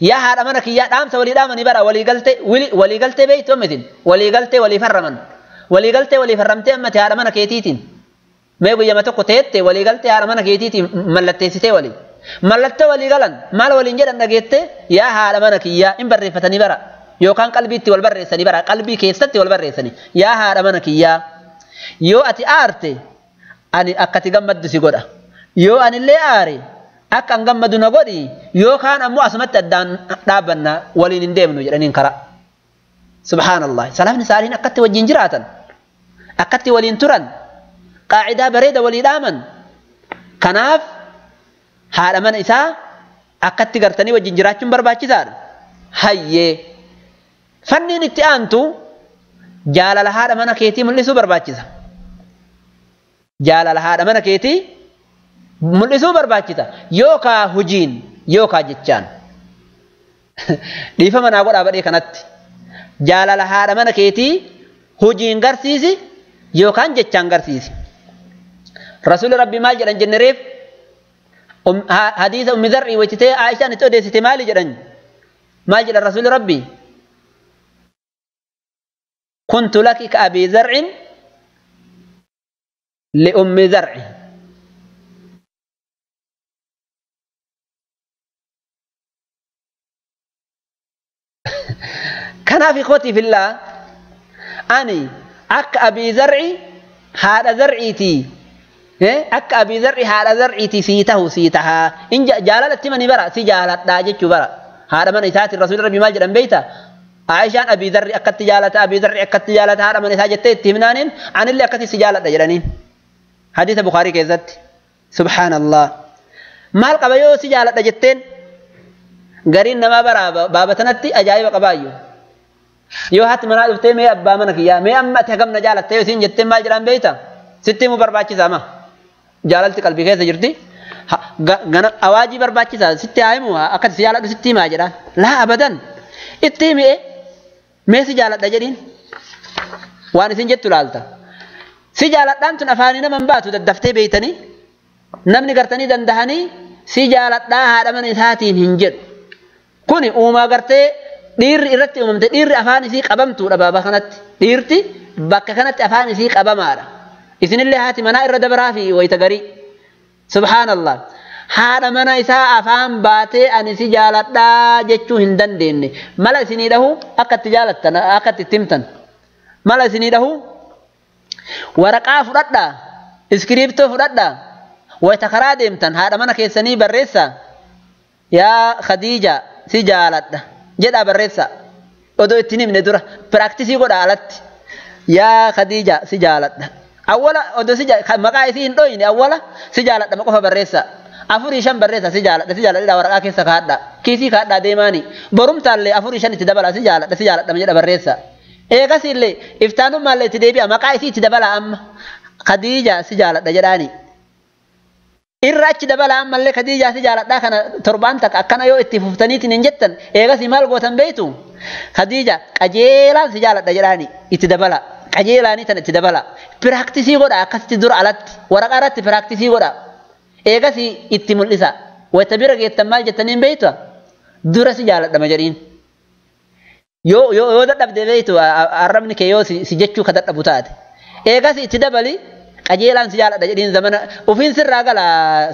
Yaa haadha mana kiyyaa dhaamsa walii dhaamanii bara walii galtee walii galtee beeytu ammatiin walii galtee walii farraman walii galtee walii farramtee ammati haadha mana keetiitiin mee guyyama tokko teette walii galtee haadha mana keetiitiin mallatteessitee walii mallattoo walii galan maal waliin jedhan dhageette yaa haadha mana kiyyaa hin barreeffatanii bara yookaan qalbiitti wal barreessanii bara qalbii keessatti wal barreessanii yaa haadha mana kiyyaa yoo ati aarte ani akkati gammaddu si godha yoo anillee aare akka an gammadu na godhi yookaan ammoo asumatti addaan dhaabbanna waliin hin deemnu jedhaniin karaa. Subhaanallah. Salafni saalihin akkatti wajjin jiraatan akkatti waliin turan qaacidaa bareeda walii dhaaman. Kanaaf haadha mana isaa akkatti gartanii wajjin jiraachuun barbaachisaadha. Hayyee fanniin itti aantu jaalala haadha mana keetii mul'isuu barbaachisa. Jaalala haadha mana keetii mul'isuu barbaachisa yookaa hojiin yookaa jechaan. Dhiifama naa godhaa badhee kanatti jaalala haadha mana keetii hojiin garsiisi yookaan jechaan garsiisi. Rasuulli Rabbi maal jedhan jennereef hadiisa Ummi Zar'ii wajjitee Aishaan itti odeessite maali jedhan? Maal jedhan Rasuulli Rabbi? Kuntu laki ka Abii Zar'in li Ummi Zar'i. Kanaaf ikhwatii fillah ani akka Abii Zar'i haadha Zar'iitii akka Abii Zar'i haadha Zar'iitii sii tahu sii tahaa in jaalalatti mani bara si jaaladhaa jechuu bara haadha mana isaatiin Rasuulli Rabbi maal jedhan beeyta? Aishaan Abii Zar'i akkatti jaalata Abii Zar'i akkatti jaalata haadha mana isaa jettee itti himnaaniin anillee akkatti si jaaladha jedhaniin. Hadiisa Bukaarii keessatti. Subhaanallah. Maal qaba yoo si jaaladha jetteen? Gariin namaa bara baaba tanatti ajaa'iba qabaayyuu. Yoo haati manaa dhuftee mee abbaa mana kiyyaa mee amma ati hagam na jaalatte yoo isiin jetteen maal jedhaan beeyta? Sitti himuu barbaachisaa ma? Jaalalti qalbii keessa jirti. Awaajii barbaachisaa sitti haa himu akkati si jaaladhu sitti himaa jedhaan. Laa abadan itti himi mee si jaaladha jedhiin waan isin jettu laalta. Si jaaladhaan tun afaanii nama hin baatu daddaftee beeytanii namni gartanii dandahanii si jaaladhaa haadha mana isaatiin hin jedhu. Kuni uumaa gartee dhiirri irratti uumamte dhiirri afaan isii qabamtuudha baaba kanatti. Dhiirti bakka kanatti afaan isii qabamaadha. Isinillee haati manaa irra dabaraa fi wayita garii. Subhaanallah. Haadha mana isaa afaan baatee ani si jaaladhaa jechuu hin dandeenye. Mala isinii dhahu akka itti jaalattan akka itti himtan. Mala isinii dhahu waraqaa fudhadhaa iskiriiptoo fudhadhaa wayita karaa deemtan haadha mana keessanii barreessaa. Yaa Khadiija si jaaladha jedhaa barreessaa. Odoo ittiin himne dura piraaktisii godhaa alatti. Yaa Khadiija si jaaladha. Awwala odoo si maqaa isii hin dhoyne awwala si jaaladha qofa barreessaa. 4-5 barreessa si jaaladha waraqaa keessa kaadhaa kiisii kaadhaa deemaani borumtaallee 4-5 itti dabala si jaaladha jedha barreessa. Eegasiillee iftaanummaallee itti deebi'a maqaa isii itti dabala amma Khadiija si jaaladha jedhaani. Irra achi dabala ammallee Khadiijaa si jaaladhaa kana torbaan takka akkana yoo itti fuftaniitiin hin jettan eegasii maal gootan beeytu? Khadiija qajeelaan si jaaladha jedhaani itti dabala. Qajeelaanii tana itti dabala. Piraaktisii godha akkasitti dura alatti waraqaa irratti piraaktisii godha. Eegasii itti mul'isa. Wayita bira geettan maal jettaniin beeytu? Dura si jaaladhama jedhiin. Yoo yoo yoo dadhabde beeytu arrabni kee yoo si jechuu ka dadhabu taate. Eegasii itti dabali. Qajeelaan si jaaladha jedhiin zamana ufiin sirraa gala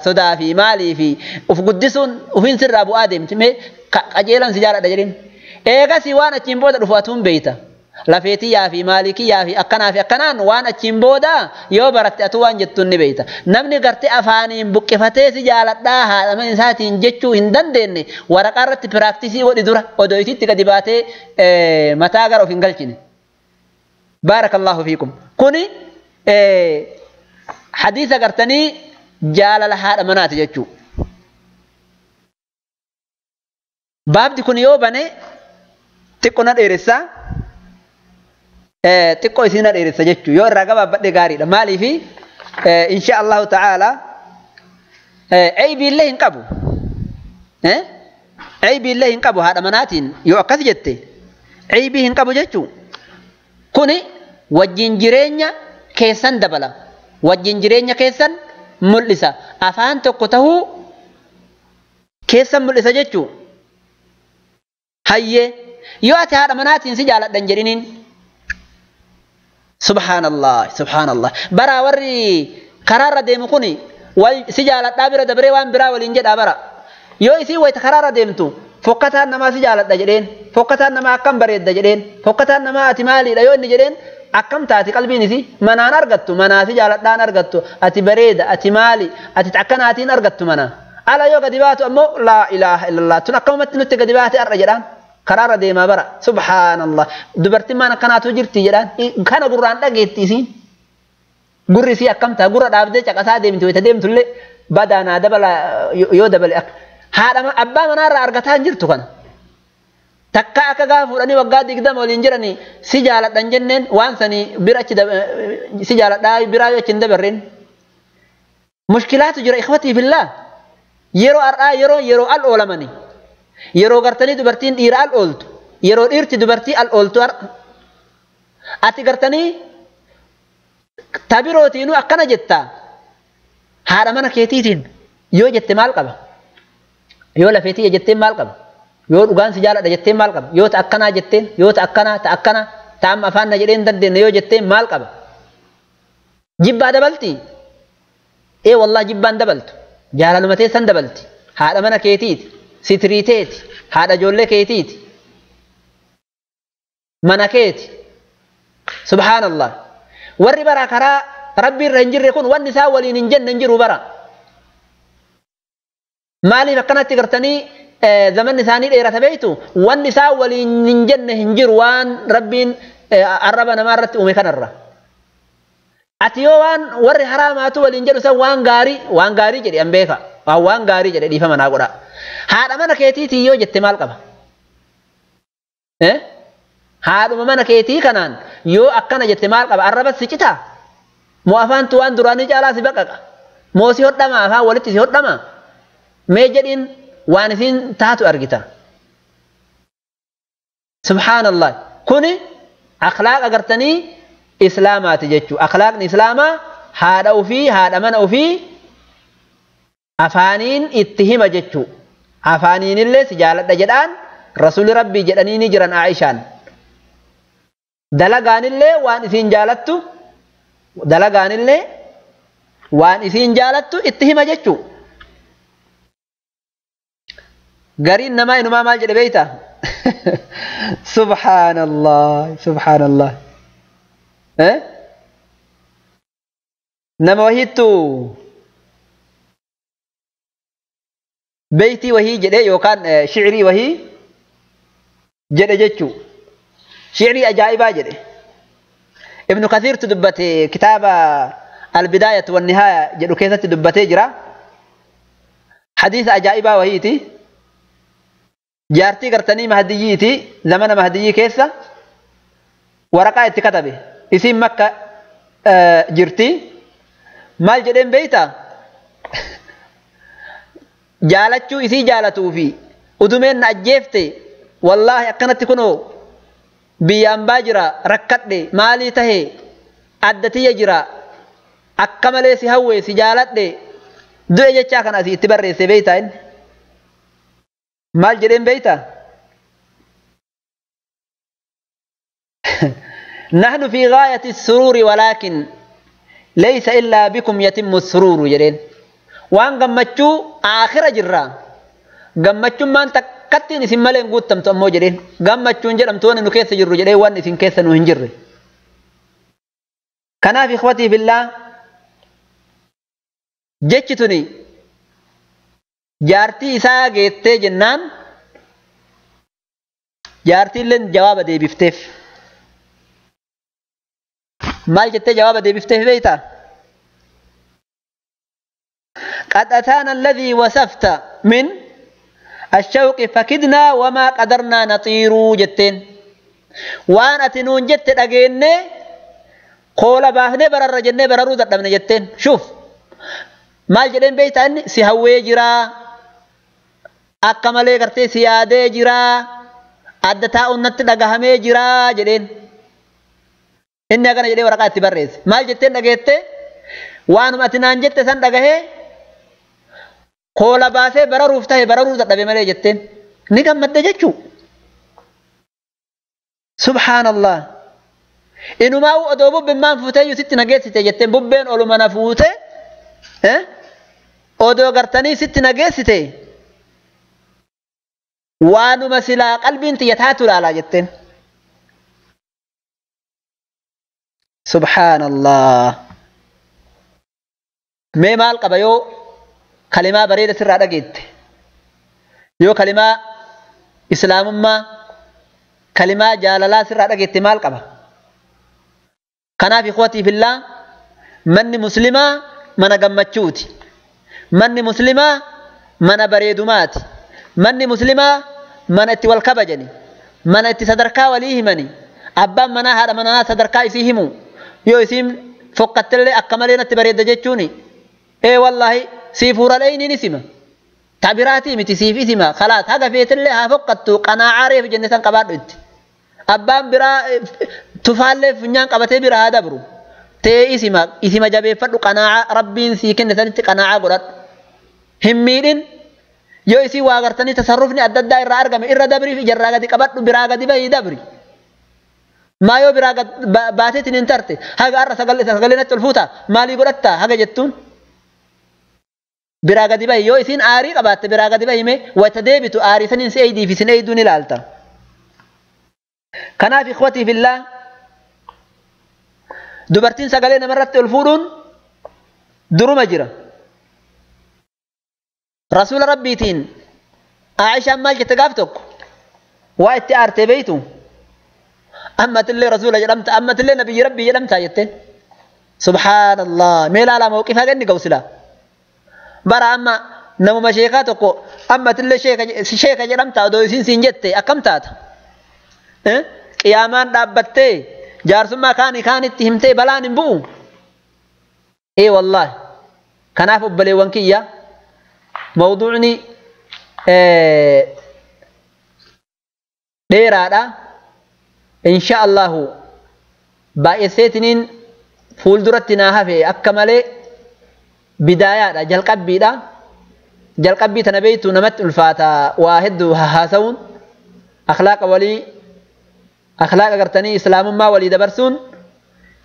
sodaa fi maalii fi uf guddisuun ufiin sirraa bu'aa deemti mee qajeelaan si jaaladha jedhiin. Eegasii waan achiin booda dhufu atuun beeyta. Lafeetiyyaa fi maalikiyyaa fi akkanaa fi akkanaan waan achiin booda yoo baratte atuu waan jettuun ni beeyta. Namni gartee afaaniin buqqifatee si jaaladhaa haadha mana isaatiin jechuu hin dandeenye waraqaa irratti piraaktisii godhi dura odoo isitti gadi baatee mataa gara of hin galchine. Baarakallahu fiikum. Kuni hadiisa gartanii jaalala haadha manaati jechuu. Baabdi kun yoo bane xiqqoo na dheeressaa. Xiqqoo isii na dheeressa jechuu yoo irraa gabaabbadhe gaariidha. Maaliifi insha Allahu ta'ala eybiillee hin qabu. Eybiillee hin qabu haadha manaatiin yoo akkas jette eybii hin qabu jechuu. Kuni wajjin jireenya keessan dabala. Wajjin jireenya keessan mul'isa. Afaan tokko tahuu keessan mul'isa jechuu. Hayyee yoo ati haadha manaatiin si jaaladhan jedhiniin. Subhaanallah, subhaanallah. Bara warri karaarra deemu kuni si jaaladhaa bira dabaree waan biraa waliin jedhaa bara. Yoo isii wayita karaarra deemtu fokkataan namaa si jaaladha jedheen, fokkataan namaa akkam bareedda jedheen, fokkataan namaa ati maaliidha yoo inni jedheen akkam taati qalbiin isii manaan argattu, manaa si jaaladhaan argattu, ati bareeda, ati maali, ati akkanaatiin argattu mana. Ala yoo gadi baatu ammoo laa ilaaha illallah tun akkamumatti nutti gadi baate har'a jedhaan. Karaarra deemaa bara. Subhaanallah. Dubartiin maan akkanaatu jirti jedhaan. Kana gurraan dhageetti isiin. Gurri isii akkam ta'a? Gurra dhaabdee caqasaa deemti wayita deemtullee badaanaa dabala yoo dabale akka. Haadha abbaa manaarraa argataa hin jirtu kana. Takka akka gaafa fuudhanii waggaa 20 waliin jiranii si jaaladhan jenneen waan sanii bira achi si jaaladhaa biraa yoo achi hin dabarreen. Mushkilaatu jira ikhwatii fillah. Yeroo har'aa yeroo al oolamani. Yeroo gartanii dubartiin dhiira al ooltu, yeroo dhiirti dubartii al ooltu ati gartanii tabirootiinuu akkana jetta haadha mana keetiitiin yoo jette maal qaba? Yoo lafeetii jetteen maal qaba? Yoo dhugaan si jaaladha jetteen maal qaba? Yoo ta akkanaa jetteen, yoo ta akkanaa, ta akkanaa, ta amma afaan na jedheen dandeenye yoo jetteen maal qaba? Jibbaa dabalti? Ee wallaa jibbaan dabaltu. Jaalaluma teessan dabalti. Haadha mana keetiiti. Sitriiteeti, haadha ijoollee keetiiti, mana keeti. Subhaanallah. Warri bara karaa rabbi irra hin jirre kun wanni isaan waliin hin jenne hin jiru bara. Maaliif akkanatti gartanii zamanni isaanii dheerata beektu? Wanni isaan waliin hin jenne hin jiru waan rabbiin arraba namaa irratti uume kanarra. Ati yoo waan warri haraamaatu waliin jedhu san waan gaarii jedhe an beeka. Waan gaarii jedhe dhiifama naa godha. Haadha mana keetiitii yoo jette maal qaba? Haadhuma mana keetii kanaan yoo akkana jette maal qaba? Arraba si citaa? Moo afaantu waan duraanii caalaa si baqaqa? Moo si hodhama afaan walitti si hodhama? Mee jedhiin waan isiin taatu argita. Subhaanallah. Kuni akhlaaqa gartanii islaamaati jechuu. Akhlaaqni islaamaa haadha ofii, haadha mana ofii afaaniin itti hima jechuu. Afaaniinillee si jaaladha jedhaan rasuulli rabbii jedhanii ni jiran Aishaan. Dalagaanillee waan isiin jaalattu, dalagaanillee waan isiin jaalattu itti hima jechuu. Gariin namaa inumaa maal jedhe beeyta? Subhaanallah, subhaanallah. Nama wahiittu beeytii wahii jedhe yookaan shi'rii wahii jedhe jechuu. Shi'rii ajaa'ibaa jedhe. Ibnu Kathiirtu dubbate kitaaba Albidaayatu wannihaaya jedhu keessatti dubbatee jira. Hadiisa ajaa'ibaa wahiiti. Jaartii gartanii Mahdiyyiiti zamana Mahdiyyii keessa waraqaa itti katabe. Isiin Makka jirti. Maal jedheen beeyta? Jaalachuu isii jaalatuu fi udumeen na ajjeefte wallaahi akkanatti kunoo biyya ambaa jira rakkadhe maalii tahe adda tiyya jira akka malee si hawwe si jaaladhe du'e jechaa kana asii itti barreesse beeytaa inni maal jedheen beeytaa? نحن في غاية السرور ولكن ليس إلا بكم يتم السرور جرين وان قمتشو آخر جرا قمتشو ما انت كتين اسم ملين قوتم تأمو جرين قمتشو انجرم توان انو كيس جرو جرين وان اسم كيس نهنجر كنا في إخوتي في الله جتشتني جارتي إساء جيتي جنان جارتي لن جواب دي بفتف maal jettee jawaaba deebifteef beeyta? قد أتانا الذي وصفت من الشوق فكدنا وما قدرنا نطير جتين وان أتنون جت أجيني قول باهني برر جنة بررو دبنا جتين شوف maal jedheen beeyta inni si hawwee jiraa akka malee gartee si yaadee jiraa adda taa'uun natti dhagahamee jiraa jedheen. Inni akkana jedhee waraqaa itti barreesse. Maal jetteen dhageette? Waanuma ati naan jette san dhagahee koola baasee bararuuf tahe bararuu dadhabe malee jetteen. Ni gammadde jechuu. Subhaanallah. Inumaa odoo bubbeen maan fuuteeyyuu sitti nageessite jetteen bubbeen oluma na fuute odoo gartanii sitti nageessite waanuma silaa qalbiin tiyya taatu ilaalaa jetteen. Subhaanallah. Mee maal qaba yoo kalimaa bareeda sirraa dhageette? Yoo kalimaa islaamummaa, kalimaa jaalalaa sirraa dhageette maal qaba? Kanaaf ikhwatii fillaa manni muslimaa mana gammachuuti. Manni muslimaa mana bareedumaati. Manni muslimaa mana itti wal kabajani. Mana itti sadarkaa walii himani. Abbaan manaa haadha manaa sadarkaa isii himu. Yoo isiin fokkattellee akka malee natti bareedda jechuuni. Ee wallaahi siif huralee ni sima. Tabiraatii miti siif isima. Khalaas haga feetillee haa fokkattu qanaacaa reefu jenne san qabaadhu itti. Abbaan biraa tufaallee funyaan qabatee bira haa dabru. Tee isima isima jabeeffadhu qanaacaa rabbiin sii kenne sanitti qanaacaa godhadhu. Hin miidhin yoo isii waa gartanii tasarrufni adda addaa irraa argame irra dabriif ijarraa gadi qabadhu biraa gadi bahii dabri. Maa yoo biraa baateetiin hin tarte haga har'a sagalee natti ol fuuta maalii godhatta haga jettuun biraa gadi bahi yoo isiin aarii qabaatte biraa gadi bahi mee wata deebitu aarii saniin si eeydii fi sin eeyduu ni ilaalta. Kanaaf ikhwatii fillaa dubartiin sagalee namarratti ol fuudhuun duruma jira. Rasuula Rabbiitiin Aishaan maal jette gaaf tokko waa itti aartee beeytu. Ammatillee rasuula jedhamta ammatillee nabiyyi rabbii jedhamta jetteen. Subhaanallah mee ilaalaa mawqifaa ganni ga'u silaa. Bara amma namuma sheekaa tokko ammatillee sheeka jedhamta odoo isiin siin jette akkam taata? Qiyaamaan dhaabbattee jaarsummaa kaanii kaanitti himtee balaan hin bu'u. Ee wallaahi kanaaf obboleewwan kiyya mawduucni dheeraadha. Insha Allahu baay'eseetiniin fuulduratti naa hafe akka malee bidaayaadha jalqabbiidha. Jalqabbii tana beeytu namatti ulfaata waa hedduu haasa'uun akhlaaqa walii akhlaaqa gartanii islaamummaa walii dabarsuun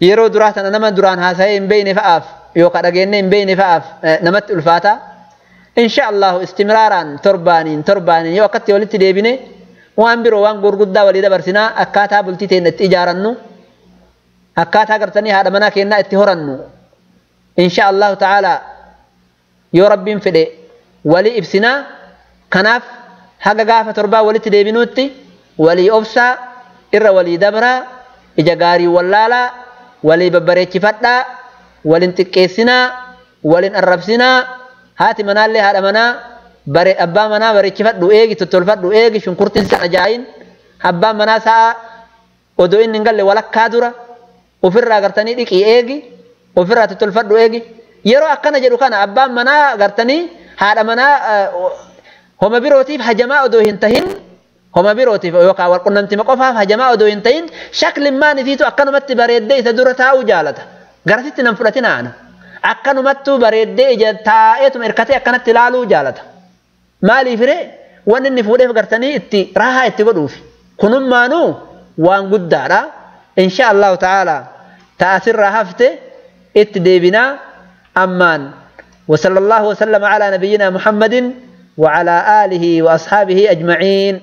yeroo duraa tana nama duraan haasa'ee hin beeyne fa'aaf yookaan dhageenne hin beeyne fa'aaf namatti ulfaata. Insha Allahu istimraaraan torbaaniin torbaaniin yoo akkatti walitti deebine waan biroo waan gurguddaa walii dabarsinaa akkaataa bultii teenya itti ijaarannu akkaataa gartanii haadha manaa keenyaa itti horannu insha Allahu ta'ala yoo rabbiin fedhe walii ibsinaa kanaaf haga gaafa torbaa walitti deebinuutti walii obsaa irra walii dabraa ija gaarii wallaalaa walii babbareechifadhaa waliin xiqqeessinaa waliin arrabsinaa haati manaallee haadha manaa bare abbaa manaa bareechifadhu eegi tottolfadhu eegi shunkurtiin sana ajaa'iin abbaan manaa sa'a odoo inni hin galle walakkaa dura ofirraa gartanii dhiqii eegi ofirraa tottolfadhu eegi yeroo akkana jedhu kana abbaan manaa gartanii Haadha manaa homa birootiif hajamaa odoo hin tahin, homa birootiif yookaan walqunnamtima qofaaf hajamaa odoo hin tahin, shaklimmaan isiitu akkanumatti bareeddee isa dura taa'uu jaalata. Garasitti nan fudhatina ana. Akkanumattuu bareeddee ija taa'eetuma hirkatee akkanatti ilaaluu jaalata. Maaliif ree? Wanni inni fuudheef gartanii itti raahaa itti godhuufi. Kunummaanuu waan guddaadha. Insha Allahu ta'ala ta'asirraa hafte itti deebinaa ammaan. وصلى الله وسلم على نبينا محمد وعلى آله وأصحابه أجمعين.